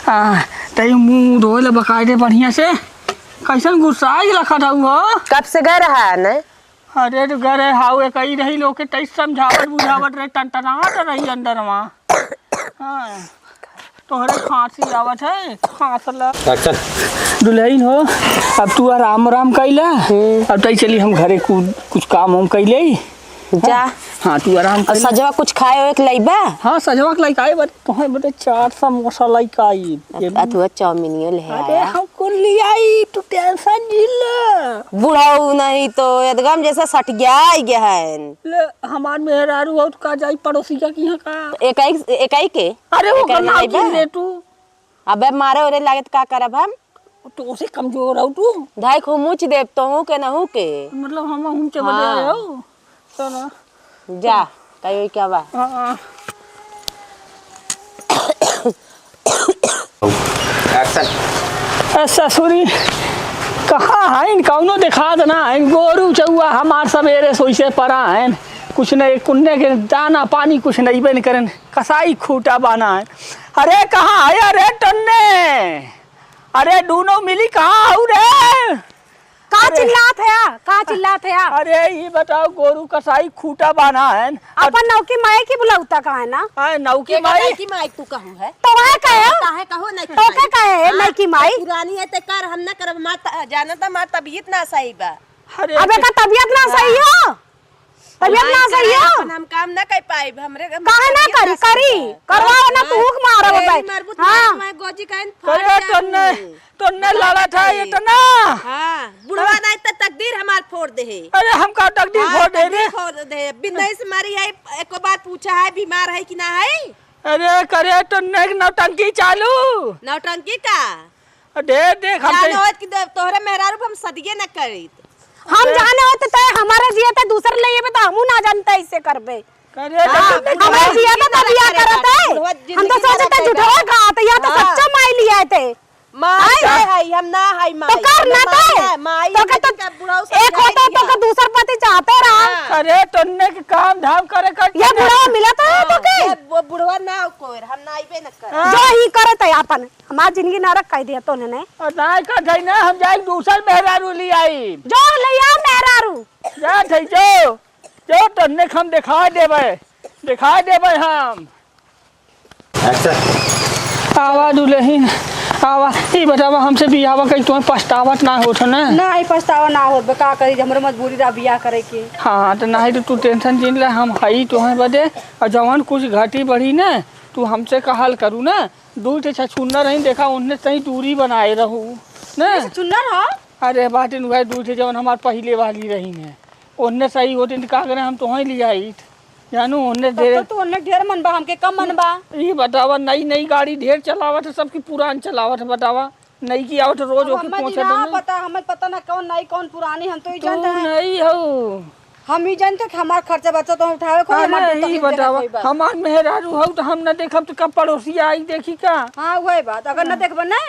हाँ, तई मुँह धोए ला बकायदे बढ़िया से। कैसन गुस्साई रखत हऊ हो? कब से गए रहा है ना? अरे, तो घरे हाउ एकही रही, लोग के तई समझावत बुझावत रहे, टनटनात रही अंदरवा। हाँ, तोहरे खांसी आवत है, खांस ला। Action। दुल्हन हो, अब तू आराम आराम कइला, हम्म। अब तई चली हम घरे कु-, कुछ काम वाम कइले। जा। हाँ, तू आराम और कइला। सजवा कुछ खाए ओए के लइबा? हाँ, सजवा के लइका आए, but तोहे बदे चाट समोसा लइका आई। अत-, अथुआ चाउमीनियो ले अरे, आया। हम कुल ले आई, तू tension जिन ले। बुढ़ऊ नहीं तो एकदम जैसे सटिया आइ गया है। ले, हमार मेहरारू और का जाई पड़ोसिया की यहाँ का? एकाई, एकाई के? अरे, वो एकाई का नाम लइबा? जिन ले तू। अबे, मारे ओरे लागत का करब हम? तो उसे कमजोर हो तू। धाई को मुच देब तोहू के नहू के। मतलब हम, हम चबले हाँ। आयो। चला। जा, कहियो क्या बा? हाँ। Action। ए ससुरी, कहाँ हइन? कौनो देखात ना हइन। गोरू चउआ हमार सबेरे सोइसे परा हइन। कुछ नहीं, कुन्ने के दाना पानी कुछ नहीं बन करन। कसाई खूटा बाना है। अरे कहाँ है? अरे टन्ने, अरे दूनो मिली कहाँ हऊ रे? का अरे। चिल्लात है? का चिल्लात है? अरे, ई बताओ, गोरू कसाई खूटा बान्हा है। अपन नौकी माई की बुलावता का है ना? हाँ, नौकी माई। नौकी माई तू कहू है? तो वह कहे। काहे कहू नहीं तो का कहे है हाँ? नौकी माई? पुरानी है ते कर, हम ना करब, मार त-, जानत बा, मार तबीयत ना सही बा। अरे, अबे का तबीयत ना सही हो? तबीयत ना सही हो? अपन हम काम ना कर पाइब, हमरे काहे ना करी? करी। करवाओ ना, तू हुक मारो भाई। हाँ। मैं गोजी कहन करे टन्ने। तो न लड़ा था इतना। हाँ, बुढ़वा नहीं तो तकदीर हमार फोड़ दे है। अरे, हम का तकदीर हाँ, फोड़ दे रे? तकदीर फोड़ दे है। बिंदई से मारी है, एको बार पूछा है, बीमार है कि ना है? अरे, करे तो नेक नौटंकी चालू। नौटंकी का? अरे, देख, हम जान तो होत कि दे-, तोहरे मेहरारू पे हम सदिये न करीत। हम अरे। जान होत तो हमारे जिए तो दूसर ले ये तो हमू ना जानते ऐसे करबे। करे हाँ, तो नेक हमारे नौ- जिए तो बियाह करत है। बुढ़वा हम तो जिंदगी सोचते भर झूठवा का, तो यह तो हाँ। सच्चा माई लिया थे। माई आय। है, है, हम ना है माई। तो कर ना हम ते। ना है, माई तो के तो लेकिन बुढ़ऊ एक समझाई होता तो दिया। के दूसर पति चाहते रहा। हाँ। अरे तन्ने के काम धाम करे कर ये बुढ़वा मिला तो है तो के? ये बु-, बुढ़वा ना कोई, हम ना आइबे न कर। हाँ। जो ही करे तो आपन, हमार जिंदगी नरक कर दिया तो उन्होंने। और ना कर जाई ना, हम जाई दूसर मेहरारू ले आई। जो ले आ मेहरारू। जा थे जो, जो तन्ने के हम दिखा देबे, दिखा देबे हम। Action। आवा दुलहिन, आवा। ई बतावा, हमसे बियाहवा कई तुम्हें पछतावत ना होत हो ना? नाही, पछतावा ना होत बा, का करी, हमरे मजबूरी रहा बियाह करे के। हाँ, तो नाही तो तू tension जिन ले, हम हई तुम्हें बदे। और जवन कुछ घटी बढ़ी ना, तू हमसे कहल करू ना, दूर से छछुन्नर रही, देखा, उनने सही दूरी बनाए रहू ना। छछुन्नर, हाँ? अरे बाटिन, वह दूर से जवन हमार पहिले वाली रही ने, उनने सही होती तो का करे, हम तुम्हें ले आईत। जानू, ओन्ने तब ढेर तो तू ओन्ने ढेर मन बा, हमके कम मन बा। ई बतावा, नई नई गाड़ी ढेर चलावत है, सबकी पुरान चलावत है, बतावा। नई की आवत है, रोज अब ओके हमें पोंछे ना देना। पता, हमें पता ना कौन नई, कौन पुरानी, हम तो ई तू जानते हैं। नई हो। हम ई जानते कि हमार खर्चा बर्चा तो हम उठावे को, अरे, हमार ई तकलीफ देखत बतावा, होई बा। हमार मेहरारू हो तो हम ना देखब तो कब पड़ोसी आई देखी का? हाँ, वही बात, अगर ना हाँ। देखबे ना,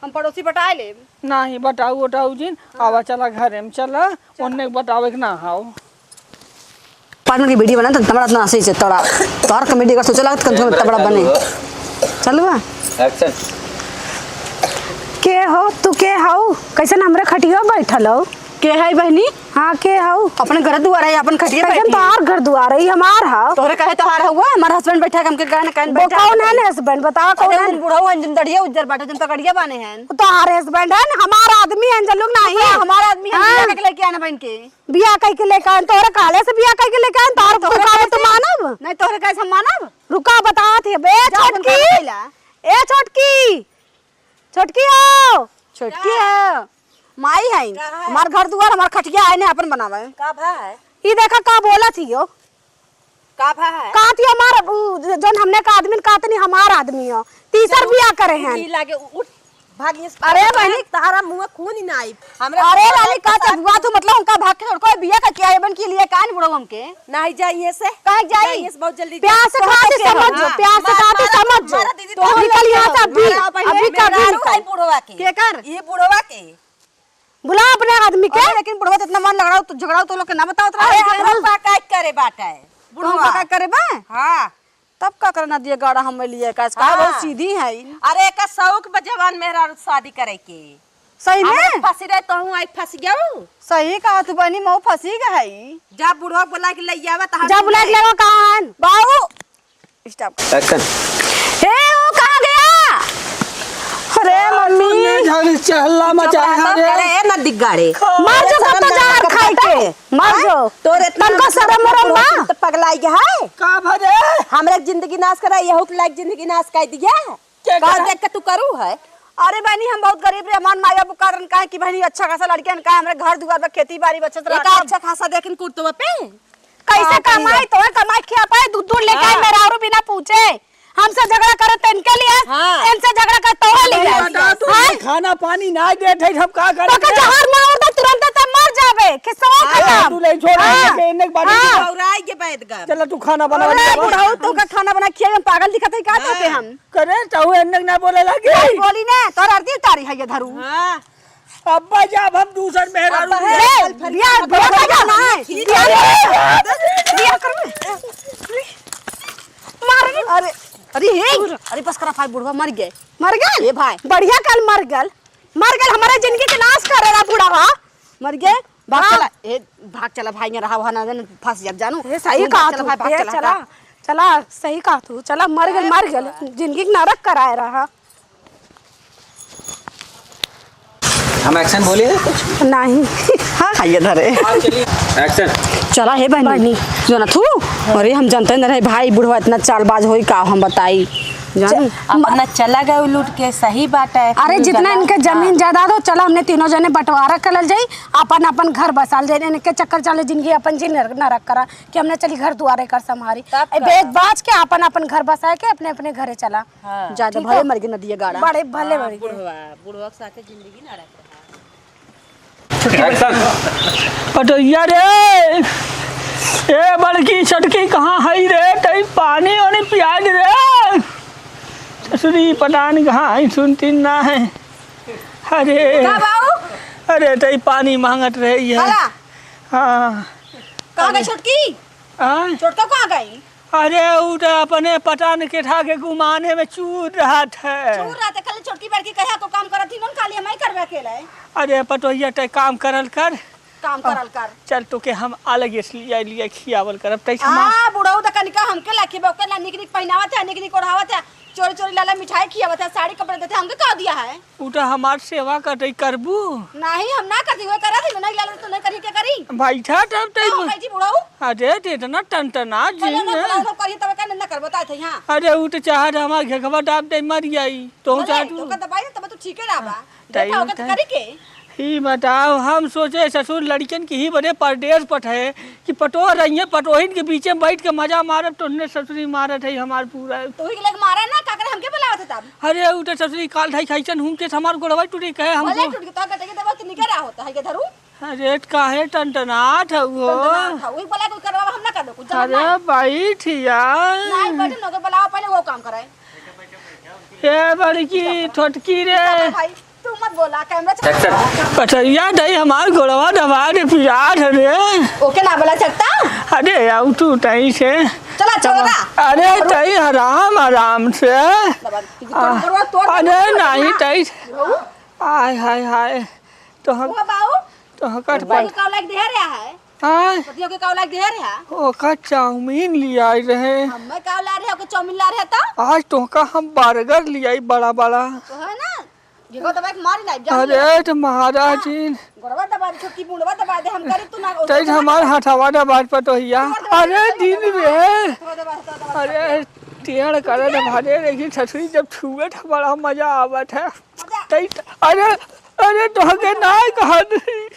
हम पड़ोसी पटाए लेब। नाही, बताऊ, बताऊ जिन, हाँ। आवा, चला घरे में, चला, चला। ओन्ने बतावे के ना हाव। पार्टनर की वीडियो बना तो तबड़ा इतना सही से तोड़ा। तोहर कॉमेडी अगर सोचे लागत, कम से कम तबड़ा बने। चल बा। Action। के हो, तू के हऊ? कैसन हमरे खटिया बैठल हऊ? के है बहनी? हाँ, के हऊ? अपने घर दुआरे है, अपन खटिया पे कैसन बैठी। तोहार घर दुआरे, ई हमार ह। तोहरे कहे तोहार हउआ, हमार husband बैठा है, हमके कहे न कहे वो बैठा कौन है। है husband? बतावा, कौन अरे है? उन बुढ़ऊ हैं, जिन दड़िया उज्जर बाटे, जिन तो गड़िया बाने हैं। तोहार husband है, हमार आदमी है, जन लोग नहीं तो है। हमार आदमी है, हाँ। बिया कइके लेके आए ना बहन के। बिया कइके लेके आए, तोहरे काले से बिया कइके लेके आए, तोहर तोहरे दुकान कहे तू से? मानब? नहीं, तोहरे कहे से हम मानब? रुका, बतावत है, बे जा, उनका छोटकी। बतैला। ए छोटकी, छोटकी हो। छोटकी है, माई है। का है? हमार घर दुआर, हमार खटिया आए ने अपन बनावे। का भा है? ई देखा का बोलत ही हो। का भा है? कहत ही हमार, उ, जौन हमने का आदमी कहत नहीं, हमार आदमी हो। तीसर बिया करे हैं। ई लागे उ-, उठ, भाग यहाँ से। अरे बहनी। तहरा मुँह खून ही ना आई। हमरा अरे रानी, का चबुआ तू, मतलब उनका भाग के छोड़, कोई बिया का किया एबन के लिए कान बुढ़ो हमके? नाही जाइए से। काहे जाई? जाइए से बहुत जल्दी प्यार से जाओ। कहा तो के समझ जो, हाँ। प्यार से मार, कहा तो मारा, समझ जो। मारा दीदी, तो तू निकल यहाँ से अभी, मारा पहले। अभी कभी मेहरारू निकल। है बुढ़वा के। के कर? ये बुढ़वा के। बुला अपने आदमी के। अरे लेकिन बुढ़वा तो इतना मन लग रहा हो, तो झगड़ा हो तो लोग के ना बतावत रहा अरे है। हम लोग का काज करे बाटा है। बुढ़वा। का काज करे बा? हाँ। तब का करना दिए गाड़ा हम लिए का, का हाँ। बहुत सीधी है। अरे एका शौक बा जवान मेहरारू शादी करे के। सही में? फंसी रहे तो हूँ आई फंस गऊ। सही कहा तू बहनी, मऊ फंसी गई। जा बुढ़वा बुला के ले आवा त हम जा बुला के ले आवा कान। बाऊ। Stop। Action। हे, वो कहाँ गया? अरे मम्मी। झाड़ी चहला मचा है रे। अरे ए नदी गाड़े। मर जो तब तो जहर खाई के। मर जो। तोरे इतना तनको शरम वरम बा? तो पगलाई के है। का भरे? हमरे जिंदगी नाश करा, यहू के लायक जिंदगी नाश कर दिया। के का करे? देख के तू करू है? अरे बहनी, हम बहुत गरीब रहे, हमार माई बाबू कारण का है कि बहनी अच्छा खासा लड़कियन का हमरे घर दुआर पर खेती बाड़ी बचत रहा। अच्छा खासा देखिन कुर्तवा पे। कैसे कमाई? तोहे कमाई खिया पाए? दूध दूध लेके आए, हाँ। मेहरारू बिना पूछे। हमसे झगड़ा करे त इनके लिए, हाँ। इनसे झगड़ा करे तोहे लिए। अरे बता, तू हाँ? खाना पानी ना दे थे, हम का करे? तो का जहर ना उड़ दे, तुरंत त मर जाबे। खिस्सा हाँ, खत्म। तू ले छोड़, हाँ। इनके, इनके बारे में हाँ। बौराई के बैठ गए। चला तू खाना बना अरे ले। बुढ़ऊ, तो का खाना बना खिया, हम पागल दिखत है का हाँ। तोके हम? करे, चाहू इनके ना बोले लगी। नहीं बोली ना, तोर आरती उतारी है ये धरू। हाँ। अब्बा जाब हम दूसर मेहरारू अब्बा ले। है, बिया, बिया कर ना है। बिया, बिया कर। मार रे। अरे, अरे, हे, अरे, बस करा भाई, बुढ़वा मर गए। मर गए? ए भाई। बढ़िया कल मर गल। मर गल, हमारे जिंदगी के नाश करे रहा बुढ़वा। मर गए? भाग हाँ। चला, ए, भाग चला भाई, यहाँ रहा, वहाँ ना जाने, फंस जाब जानू। ए, सही कहा तू, भाई, भाग ए, चला, चला, हटा। चला, सही कहा तू, चला, मर गल, ए, मर गल, भगवान। जिंदगी के नरक कराए रहा। हम action बोले हैं कुछ? नहीं। हाँ, खाइए धरे। Action। चला हे बहनी। बहनी। जो ना तू, अरे हम जानते नहीं रहे भाई, बुढ़वा इतना चालबाज होई का, हम बताई। जानू? अपना चला गए लूट के, सही बात है। अरे जितना इनके जमीन जायदाद हो, चला हमने तीनों जने बंटवारा कर जाई, अपन अपन घर बसाल जाई, इनके चक्कर चले जिंदगी अपन जी नरक, नरक करा, कि हमने चली घर दुआरे कर संभारी। तब ए, का? बेच बाच के अपन अपन घर बसा के अपने अपने घरे चला। हाँ। ज्यादा ठीक भले है। मर गए नदिया गाड़ा। बड़े भले हाँ, मर गए। बुढ़वा, बुढ़वा के साथे जिंदगी ना रख रहा। Action। पटोहिया रे, ए बड़की छोटकी कहाँ हई रे? तई पानी वानी पिया दे रे। ससुरी पता नहीं कहाँ हई, सुनती ना है। अरे, का बाऊ? अरे तई पानी मांगत रही है। हला। हाँ। कहाँ गई छोटकी? आय? छोटका कहाँ गई? अरे, उ तो अपने पता न के ठा के गुमाने में चूर रहत है। चूर रहत है, खाली छोटकी बड़की कहिया को काम करत ही, नोन खाली हमही करबे अकेले। अरे, पतोहिया, तै काम करल कर। काम करल कर। चल, तोके हम अलग से लिया, लिया खियावल करब, तै हमार हाँ, बुढ़ऊ तो कनिका हमके लाखी बा, ओके ना निक निक पहिनावत है, निक निक ओढ़ावत है, चोरी चोरी लाला मिठाई खियावत है, साड़ी कपड़ा देते, हमके का दिया है? उ तो हमार सेवा करते करबू। नहीं, हम ना करती, वो करा थी, नहीं लाला तो नहीं करी, क्या करी? बैठा तब तै का हो ब- गई जी बुढ़ऊ? अरे, ते इतना टनटना पहले जिन ना है। बुलाओ, ना करिए, तब का ना कर, बताए थे, हाँ। अरे, उ तो चाहत हमार घेघवा दाब दे मर जाई, तो बोले, चाहत तो का दबाई, तब तो ठीक है ना बा। तई देखा होगा तो बताई। करी के? ही बताओ, हम सोचे ससुर लड़कन की ही बने परदेस पठे कि पटोह रहिए, पटोहिन के बीचे में बैठ के मजा मारब, तो उन्हें ससुरी मारत है हमार पूरा। तो ही के लग मारा ना, का करे हमके बुलावत है तब? अरे, उ तो ससुरी काल ढाई खाइसन हूँ के हमार गोड़वा टूटी कहे हमको। बोले टूट के तो गटे के दबा तो निकल रहा होता है के धरू। अरे, काहे टनटनात है वो? टनटनात है, वही बोला कोई करवा हम ना कर दो, कुछ जमा अरे, ना। बैठ यार। नहीं, बैठे लोग बुलाओ, पहले वो काम कराए। ए बड़की, छोटकी रे। भाई, तू मत बोला, कैमरा चला। पतैया दई हमार गोड़वा दबा दे पिरात है रे। ओके ना बोला सकता? अरे, आऊ तू तई से। चला, छोड़ा। अरे, तई आराम, आराम से। दबा दे। तोड़, तोड़, तोड़, अरे, तोड़, नहीं, तोड़। तई से। आय, हाय, हाय। तो हम, वो बाऊ? तो हम कट पतियो के काव लाग दे रहा है। हाँ। पतियो के काव लाग दे रहा है। ओका चाउमीन ले आए रहे। हमें काव ला रहे, ओके चाउमीन ला रहे तो? आज तोहका हम बर्गर ले आई बड़ा बड़ा। तो है ना? ये को दबाई के मारी ना, जान ले। अरे तो महाराज जी। गोड़वा दबा दे, छोटकी मुंडवा दबा दे, हम करे तू ना। तई हमार हथवा दबा दे पतोहिया। अरे दिन में। अरे टेढ़ करे न भारे, लेकिन ससुरी जब छुए त बड़ा मजा आवत है। तई, अरे, अरे, तोहके ना कहत रही।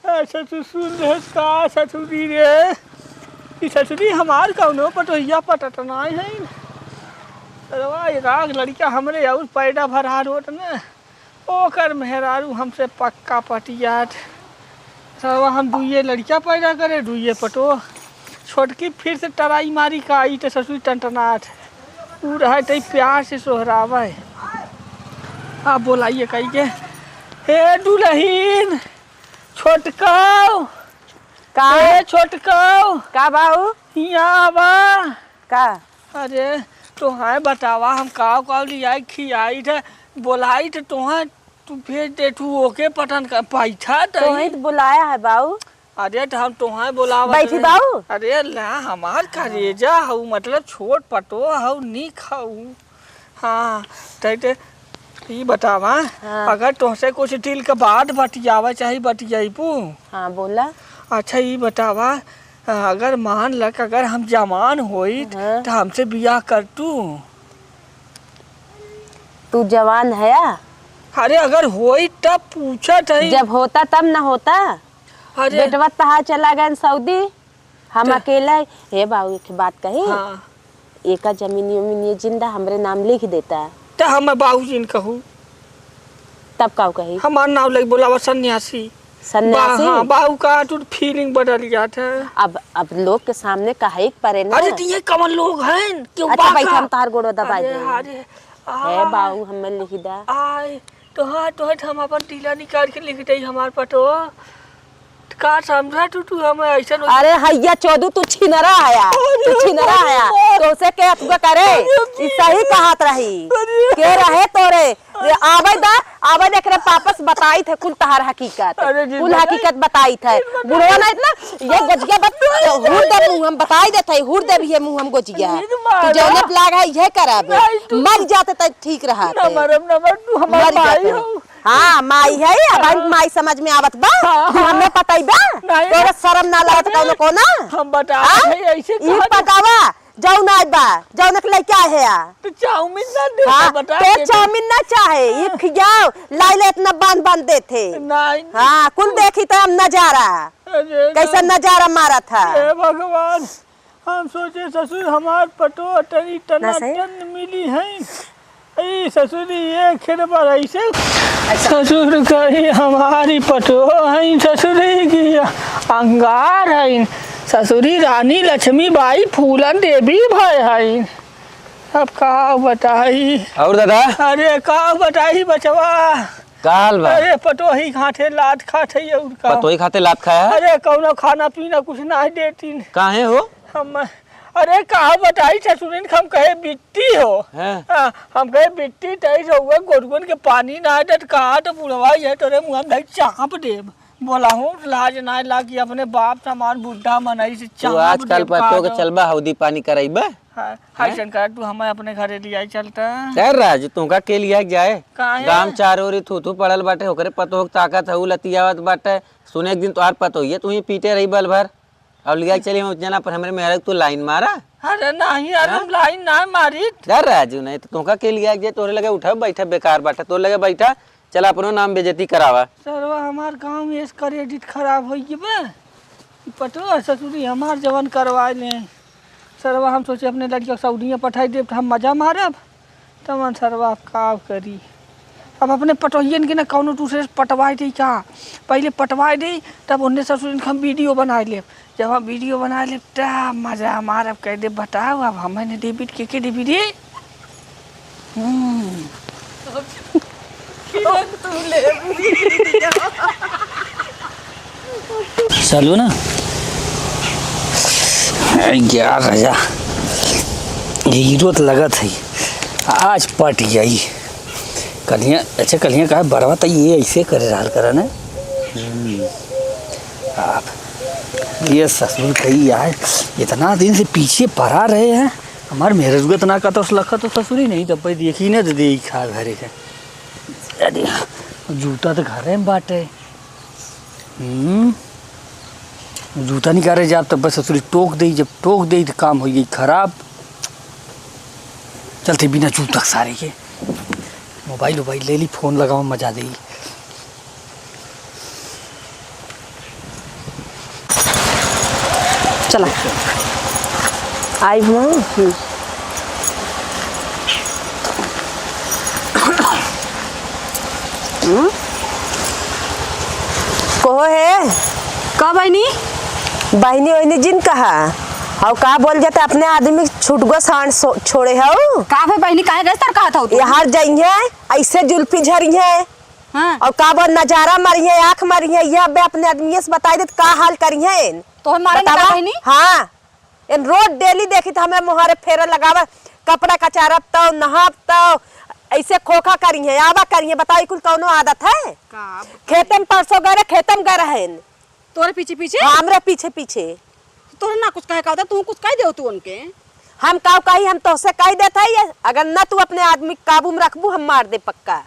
अच्छा, तू सुन लेस का ससुरी रे? ई ससुरी हमार कौनो पटोहिया पटत नाई है। सरवा एक आध लड़का हमरे और पैदा भरा रोट न, ओकर मेहरारू हमसे पक्का पटियात। सरवा हम दुइये लड़का पैदा करे, दुइये पटोह। छोटकी फिर से टराई मारी का आई त ससुरी टनटनात। ऊ रहे तई प्यार से सोहरावे। आप बोलाइए कही के, "हे दुलहिन, छोटकाओ, का? हे छोटकाओ, का बाऊ? हियाँ आवा।" का? अरे, तोहाय बतावा, हम काव काव लियाई, खियाई थे, बोलाई थे तोहाय, तू भेज दे, तू ओके पटन का पैसा दे। तोही तो बुलाया है बाऊ। अरे, त हम तोहाय बोलावत बैठी रहे। बाऊ। अरे, ला, हमार करेजा हऊ, मतलब छोट पटो हऊ, निक हऊ। हाँ, तै ते ई बतावा, हाँ। अगर तोहसे कुछ दिल के बात बतियावा चाही, बतियाइबू? हाँ, बोला। अच्छा, ई बतावा, अगर मान ल कि अगर हम जवान होइत, हाँ। त हमसे बियाह करतू? तू जवान हया? अरे, अगर होइत तब पूछत हई। जब होता तब न होता। अरे। बेटवा तहार चला गए सऊदी, हम त- अकेला ही। हे बाबू, एक बात कही? हाँ। एका जमीनियो मिनियो जिंदा हमरे नाम लिख देता। त हम बाबूजी न कहू। तब काऊ कही? हमार नाम लग बोलावा सन्यासी। सन्यासी? बा-, हाँ, बाबू का तू feeling बदल जात है। अब, अब लोग के सामने कहे के परे ना। अरे, त ये कवन लोग हैं? क्यों अच्छा, बा बैठ, का? हम तहार गोड़वा दबाई अरे, दे। अरे, हे आ, बाबू, हमें लिख दा। आय, तो हाँ, तो हम अपन डीला निकाल के लिख दे हमार पटो। का समझा तू, तू हमें ऐसन हो- अरे हैया चोदू, तू छिनरा हया, तू अरे छिनरा हया, बाप रे। तो उसे के अथुआ करे, अरे ई सही बाप रे। कहत रही। अरे। के रहे तोरे? रे आवे दा, आवे दे, एकरे पापस बताई थे कुल तहार हकीकत, अरे जी कुल बाप। हकीकत बताई थे। जी बाप। बुढ़वा ना इतना, ये गजिया बत-, हूर दे मुँह हम बताई देते, हूर दे भी ये मुँह हम गजिया। जी बाप। तू जौने पे लाग है, ये करब। नहीं तू मर जाते त ठीक रहत। ना मरम, ना मर, तू हमार मर माई जाते। हो। हाँ, माई है, अब आई हाँ। माई समझ में आवत बा। हाँ, हाँ। हमें पतई बा। नहीं। तोरा शरम ना लागत अरे, कौनो कोना? हम बता हाँ? रहे, ऐसे ई कहा तो बतावा, जौन आई बा, जौन के लइका है आ। तो चाउमीन ना दे, हाँ, बता ते दे। चाउमीन ना चाहे, ई खियाओ, लाई ले इतना बांध बांध देथे। नहीं। हाँ, कुल देखी त हम नजारा, अरे, कैसा ना। नजारा मारत है। हे भगवान। हम सोचे ससुर हमार पटो तनी ना सही। टनाटन मिली हैं। ई ससुरी ये खेत पर ऐसे। ससुर कही हमारी पटो हैं, ससुरी की अंगार हैं, ससुरी रानी लक्ष्मी बाई फूलन देवी भय हैं। अब का बताई? और दादा? अरे का बताई बचवा? का हाल बा? अरे पटोही खाते लात खाते और का? पतोही खाते लात खाया? अरे कौनो खाना पीना कुछ ना देतीन। काहे हो? हम, अरे, का बताई ससुरिन, हम कहे बिट्टी हो। हाँ। हाँ, हम कहे बिट्टी तई से हुआ, गोरुअन के पानी ना देत, कहा तो बुढ़वा ये तोरे मुँह में धई चाप देब। बोला हूँ, लाज ना लागी, अपने बाप समान बुढ़ा मनई से तू चाप आजकल देब, पतो कहा के तो। चलबा हौदी पानी करइबा? हाँ, हैं? ऐसन कर, तू हमें अपने घरे लियाई चलता। कर राज, तुमका के लिया जाए? काहे? गाँव चारों ओरी थू थू पड़ल बाटे, ओकरे पतोह के ताकत हऊ लतियावत बाटे। सुने एक दिन तोहार पतोहिए तू ही पीटे रही बल भर। अब लिया चली हम जना पर हमरे मेहरा के तू लाइन मारा। अरे नहीं यार, हाँ? हम लाइन ना मारित। डर राजू, नहीं तो तोहका के लिया जे तोरे लगे उठा बैठा बेकार बाटा, तोरे लगे बैठा, चला अपनो नाम बेइज्जती करावा। सरवा हमार गाँव में इस क्रेडिट खराब हो गई बे। ई पटवा ससुरी हमार जवन करवाए ले। सरवा हम सोचे अपने लड़कियों के सऊदिया पठाई देब तो हम मजा मारब। तमन सरवा अब का करी? अब अपने पटोहियन के ना कौनो दूसरे से पटवाए दे का? पहिले पटवाए दे, तब उन्ने ससुरन के हम वीडियो बनाए लेब। जब हम वीडियो बनाए लेब, तब मजा मारब, कह दे, "बताओ, अब हमें ने डेबिट के, के डेबिट रे?" हम्म। चलो ना। ग्यारह हजार। हीरो तो लगत है, आज पट जाई। कलिया, अच्छा, कलिया कहा, बड़वा तो ये ऐसे करे रहल करा ना। हम्म। आप, ये ससुर कही यार, इतना दिन से पीछे पड़ा रहे हैं। हमार मेहररुआ तो ना कहता उस लखा तो ससुरी नहीं, तब पे देखी ना तो दे खा घरे के। अरे, जूता तो घरे में बाटे। हम्म, जूता निकाले जाब तब बस ससुरी टोक देई, जब टोक देई तो काम हो गई खराब। चलते बिना जूता के सारे के मोबाइल वोबाइल ले ली, फोन लगावा, मजा देई। चला। आई हूँ। हम्म। हम्म? कहो है? का बहिनी? बहिनी ओहिनी जिन कहा। हऊ का बोल जाते अपने आदमी छुटगो सांड सो-, छोड़े हऊ? का भे बहिनी, काहे गैस तर कहत हऊ तू? यार जइहे, ऐसे जुल्फी झरिहे। हाँ। और का बोल नजारा मारिहे, आँख मारिहे, यह बे अपने आदमी से बताई देत का हाल करिहे। तोहे मारे न का बतावा? बहिनी? हाँ। इन रोज डेली देखी तो हमें मुहारे फेरा लगावा, कपड़ा कचारब तो, नहाब तो, ऐसे खोखा करिहे, आवा करिहे, बताओ, ई कुल कौनो आदत है? का? खेते में परसों गए रहे, खेते में गए रहे। तोरे पीछे पीछे? हाँ, हमरे पीछे पीछे। तोरे ना कुछ कहे का होता, तू कुछ कह दे तू उनके। हम का कही, हम तोहसे कह देत है, ये अगर न तू अपने आदमी काबू में रखबू, हम मार दे पक्का।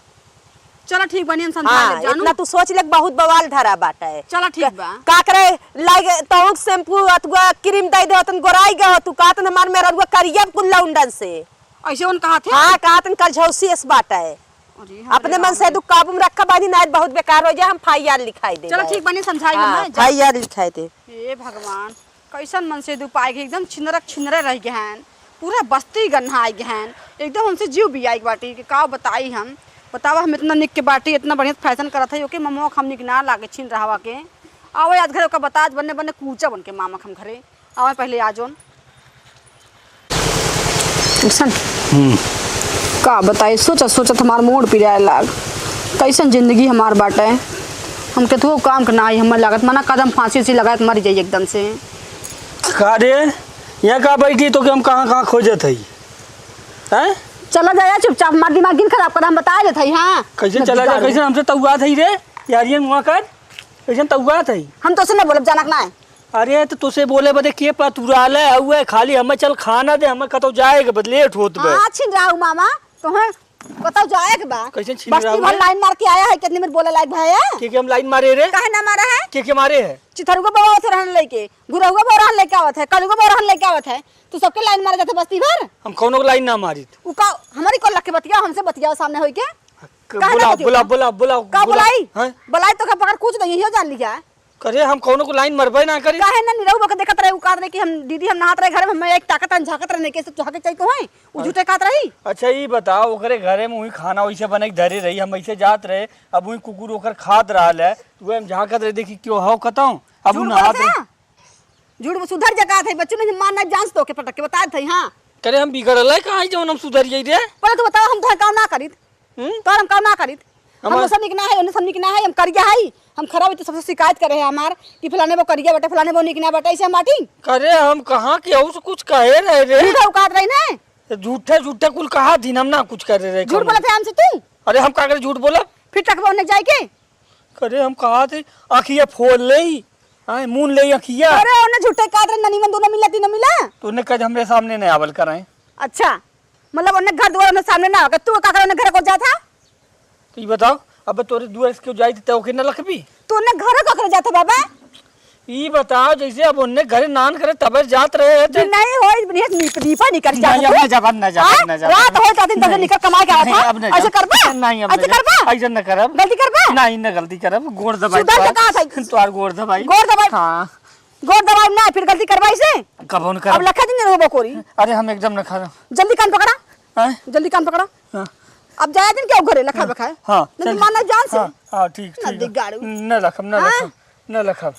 चला ठीक बा, नियम समझा हाँ, ले जानू। इतना तू सोच ले, बहुत बवाल धरा बाटे। चला ठीक बा। का करे, लाइग तोहूँ शैम्पू अथवा क्रीम दे दे, तन गोराई गए हो तू, का तन हमार मेहररुआ करिया कुल लौंडन से। ऐसे उन कहा थे? हाँ, का तन करझौसी एस बाटे। अरे, हमरे अपने मन से राम। तू काबू में रखा बानी, ना बहुत बेकार हो जाए, हम फाइयार लिखाई दे चला जाए। ठीक बा, नियम समझाई हाँ, हम, जा। फाइयार लिखाई दे। हे भगवान, कैसन मन से दुपाई गए, एकदम छिनरक छिनरे रह गए हैं, पूरा बस्ती गन्हाई गए हैं, एकदम हमसे जीव बियाई बाटी कि का बताई हम। बतावा, हम इतना निक के बाटी, इतना बढ़िया फैशन करत है, ओके ममवा के हम निक ना लागे छिन रहवा के। आवे आज घरे ओका बताज बने बने कूचा बन के मामा के हम घरे। आवे पहले आ जोन। अइसन? हम्म। का बताई, सोचत सोचत हमार मूड पिराए लाग। कैसन जिंदगी हमार बाटे। हम केतनो काम के ना आई, हमें लागत माना कदम फांसी उसी लगाए के मर जाई एकदम से। का रे, यहाँ का बैठी तो कि हम कहाँ कहाँ खोजत हई? हैं? चला जाया चुपचाप, हमार दिमाग गिन खराब कर, हम बता देत हई, हाँ। कैसे चला जाए, कैसे हमसे तउआत हई रे? यारियन मुआ कर, कैसे तउआत हई? हम तोसे ना बोलब, जानक ना है। अरे, तो तुसे बोले बदे के पतुराले हउए, खाली हमें चल खाना दे, हमें कतौ जाए के बा, लेट होत बे। हाँ, छिनराऊ मामा, तोहें कतौ जाए के बा? कैसे छिनराऊ बस्ती भर रे? लाइन मार के आया है, कितनी मिनट बोले लायक भाई है? के, के हम लाइन मारे रे? काहे ना मारा है? के, के मारे है? चिथरुआ बाबा आवत रहन लेके, गुरहुआ बाबा रहन लेके आवत है, कलुआ बाबा रहन लेके आवत है, तू सबके लाइन मारे जाते बस्ती भर? हम कौनो को लाइन ना मारित। उ का, हमारी कौन लग के बतियाओ, हमसे बतियाओ सामने होई के? क-, काहे ना बुलाओ, बतियाओ? बुलाओ, बुलाओ, का बुलाओ। बुलाई? हैं? बुलाई तो का पकड़ कूच देंगे, यो जान लिया। करे, हम कौनो को लाइन मरबे ना करी। काहे ना निरहू बके देखत रहे, उ कहत रहे कि हम दीदी हम नहात रहे घर में, हमें एक ताकत हम झांकत रहे, नहीं कैसे झांके चाहिए तो है, उ झूठे कहत रही। अच्छा, ई बताओ, ओकरे घरे में वही खाना वैसे बने के धरे रही, हम ऐसे जात रहे, अब वही कुकुर ओकर खात रहल है, तो वही हम झांकत रहे, देखी क्यों हो कतौ, अब उ झूठ नहात बोलत रहे। है? झूठ बोल, सुधर जा कहत है, बच्चों ने मार ना जान तो के पटक के बता देत है, हाँ। करे, हम बिगड़ल है कहाँ, जौन हम सुधर जाई रे? पहले तो बताओ, हम तो काम ना करीत। हम्म? तोर हम काम ना करीत। हम हमार ओसे निक ना है, ओने से हम निक ना है, हम करिया है। हम खराब है तो सबसे शिकायत करे है हमार कि फलाने वो करिया बाटे, फलाने वो निक ना बाटे, ऐसे हम बाटी। करे हम कहाँ केहू से कुछ कहे रहे रे? झूठा उकात रही ना। तो झूठे, झूठे कुल कहा दिन हम ना कुछ करे रहे झूठ कौनो। बोलत है हमसे तू? अरे हम का करे झूठ बोलब? फिर टकबा ओने जाए के? करे हम कहा थे, आँखिया फोड़ ले, आए, मून ले आँखिया। अरे ओने झूठे उकात रही, ननी मन दोनों मिला, तीनों मिला। तो ओने कह हमरे सामने नहीं आवल कराए। अच्छा, मतलब ओने घर दुआर ओने सामने ना होगा, तू का करे ओने घर को जात हा? तो ये बताओ, अब तोरे दुआर से क्यों जाई तो ओके न लखबी? तू ओने घर का करे जात हा बाबा? ई बताओ, जैसे अब ओने घरे नान करे तबे जात रहे हैं जी, तो नहीं होई, नहीं, नीप-, नीपा नहीं कर जात नहीं, अब तू। ना जाब, अब ना जाब, हाँ? अब ना जाब। रात होई तो दिन तक नहीं। निकल कमाए के आवत नहीं, हा? अब ना ऐसे जाब। करबा? नहीं, अब ऐसे ना जाब। करबा? ऐसे ना करब। गलती करबा? नहीं, ना गलती करब। गोड़ दबाई सुधर के तोहार। कहा था? तोहार गोड़ दबाई। गोड़ दबाई? हाँ। गोड़ दबाई ना, फिर गलती करबा ऐसे? कबो न करब। अब लखा दिन रहबो कोरी। अरे हम एकदम न करब। जल्दी कान पकड़ा। हैं? जल्दी कान पकड़ा। हाँ। अब जाए दिन के घरे लखा हाँ। बखाए। हाँ, नहीं तो चल। माना जान से। हाँ, हाँ, ठीक, ना ठीक है। दिगाड़ू। न लखब, न हाँ? लखब, न लखब,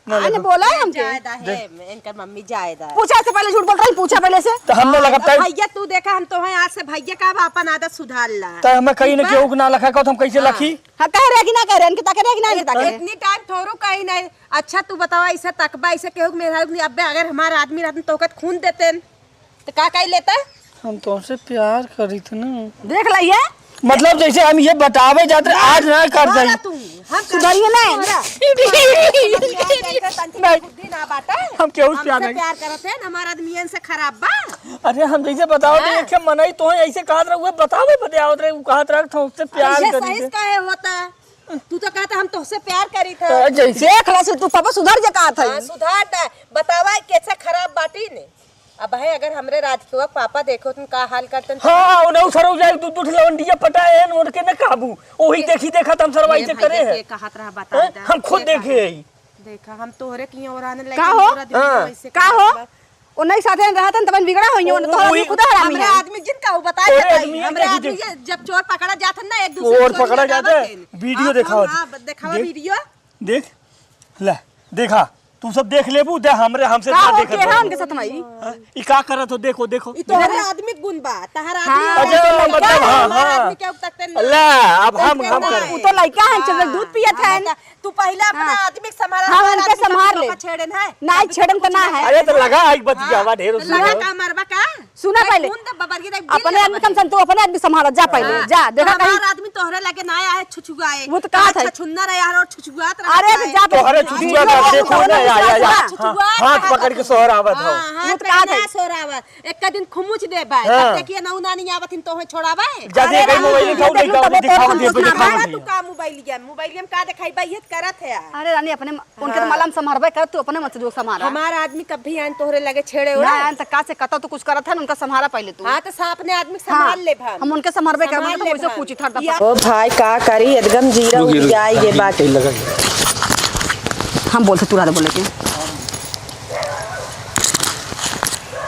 न आने लखब। बोला है हमके। जायदा है, देख। इनकर मम्मी जायदा है। पूछा से पहले झूठ बोल रही, पूछा पहले से। तो हम न लखब तब। भैया तू देखा, हम तो हैं आज से भैया का अब अपन आदत सुधार ला। तो हमें कहीं न ठीक बा? केहू के ना लखा, तो हम कैसे हाँ। लखी? हाँ, कह रहे कि ना कह रहे, इनके ताके रहे कि ना इनके ताके रहे? इतनी टाइम थोड़ू कहीं नहीं। अच्छा तू बतावा, ऐसे तकबा, ऐसे केहू के मेहरारू के नहीं, अबे अगर हमार आदमी रहतन तो ओकर खून देतेन। तो का कही लेता? हम तोहसे प्यार करी थे ना। देख लइए। मतलब जैसे हम ये बतावे जात रहे, आज ना कर दई। तू, हम सुधरिए ना। तोहरा, तोहरा प्यार करते तन के नहीं। बुद्धि ना बाटे। हम केहू से प्यार हमसे नहीं। प्यार करत है ना, हमारा आदमी इनसे खराब बा। अरे हम जैसे बतावत रहे, हाँ। एक मनई तो है, ऐसे कहत रहे, उहे बतावे बदे आवत रहे, उ कहत रहे, "तोहसे प्यार ऐसे करी सही थे।" काहे होता? तू तो कहता हम तोहसे प्यार करी था। तो जैसे देख ला से तू पापा सुधर जे कहत है। हाँ, सुधार दे। बतावा कैसे खराब बाटी ने। अब है अगर हमरे राजकुआ पापा देखो तुम का हाल करतन तो हाँ, उन्हें उठरौ जाए, दू, दू ठे लवंडिया पटाए हैं, उनके न काबू। ओही ये देखी देखा त हम सरवा ये ऐसे करे भैया हैं। के कहत रहा, बता हैं? दा। हम खुद ये देखे कहत हैं। देखा, हम तोहरे की ओर आने लगे, का हो? तोहरा दिल हाँ। में ऐसे का हो? कहत बा। ओ नहीं साथे रहत हन, तबन बिगड़ा होइयो, ओ, तो हम ओही खुद हरामी हमरे हैं। आदमी जिनका वो बता तोरे देता है, आदमी हमरे के आदमी देख। ये जब चोर पकड़ा जात है ना, एक दूसरे चोर चोरी पकड़ा लगावत जाता है, हैं। वीडियो हाँ, देखावत हाँ, है। हाँ, देखावा देख। वीडियो। देख, ले, देखा, तू सब देख लेबू, दे हमरे, हमसे का ना हो, देखत के है बाबू। उनके साथ में? हाँ, ई का करत हो, देखो, देखो। ई तोहरे आदमी के गुण बा, तहर आदमी हाँ। अच्छा, मतलब, हाँ, हमार हाँ। आदमी के अब तक ते ना ला, अब हम, हम ना करब। उ तो लइका है, हाँ। चल दूध पियत हाँ, है। बेटा, तू पहिले अपना हाँ। आदमी के संभाल, हाँ, हमार उनके आदमी संभाल के ले। छेड़न है। नहीं, छेड़न तो ना है। अरे, तो लगा, आई बतियावा, हाँ। ढेर तो लगा सुनाओ। का मरबा का? सुना पहले। खून तो बबरिया देख, अपने आदमी कम से कम तू अपने आदमी संभाल, जा पहले, हाँ। जा, देखा कहीं। हमार आदमी तोहरे लगे ना आया है, छुछुआए। वो तो कहा था। छुछुन्ना रहे यार, और छुछुआत रहा अरे, है। जा पहले। तोहरे छुछुआत रहा, देखो ना, या, या, या। हाँ, छुछुआत हाथ रहा पकड़ के है। सोहर आवत हो। हाँ, हाथ वो तो कहा पकड़ के था। सोहर आवत। एक का दिन खुमुच दे बाय। हाँ। तब देखिए ना, उना नहीं आवत, इन तोहे छोड़ावे। जा दे, अरे, कहीं मोबाइल उठाओ, देख लो, दिखाओ, तब दिखाओ, तो देखो, दिखाओ, ना, दिखाओ। तू का मोबाइल लिया? मोबाइल में का दिखाई बा, ये करत है यार। अरे रानी, अपने उनके तो हाँ। मलम संभारबे कर, तू अपने मत जो संभारा। हमार आदमी कभी आन तोहरे लगे छेड़े ना ओड़े। आन त का से कतो तू कुछ करत है, उनका संभारा पहले तू। हाँ, तो सा-, अपने आदमी के हाँ, संभाल ले भान। हम उनके संभारबे कर, संभाल मतलब ले वैसे भान। पूछी थर या दफा। ओ भाई, का करी, एकदम जीरा रुक गई, उड़ जाए ये रुक गई, बात। कहीं लगा। हम बोलते तू रहा बोले के।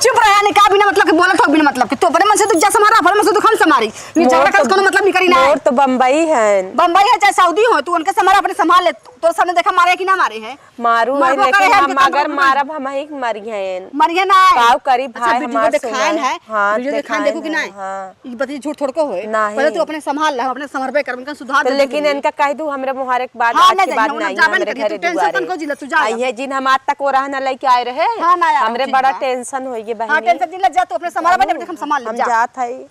चुप रहा, यानी का बिना मतलब के बोलत हो, बिना मतलब के। तू अपने मन से तू जा संभारा, अपने मन से तू हम संभारी। ये मोर झगड़ा कर तो, कोनो मतलब नहीं करी ना। मोर तो बम्बई है। बम्बई है चाहे सऊदी हो, तू उनके संभारा, अपने संभाल ले। तोर सामने देखा मारे कि ना मारे है? मारू है, मरबो लेकिन करे है, हम उनके अगर तंदूर में मारब, हम ही मरिहैन। मरिहे ना है। काव करी अच्छा, भाई वीडियो हमार देखाएन सुनाए। है। हाँ, वीडियो देखाएन, देखाएन देखो कि है, नहीं? हाँ। ई बतिया झूठ थोड़को होए। नहीं। पहले तू अपने संभाल ले, अपने संभरबे कर, उनका सुधार तो दे लेकिन दीजिए। इनका कह दू, हमरे मुहारे के बाद हाँ, आज नहीं के बाद जाइए, नहीं उन्हें जाबे हमरे नहीं घरे करिए, तू tension दुआरे। कौन को जिला, तू जा। आई है जिन हम आज तक वो रहना लेके आए रहे। हाँ, ना यार, हमरे ठीक बड़ा बा। Tension होइए हाँ, बहिनी। Tension जिला, जा तू अपने संभाल, हम जा। जात हई।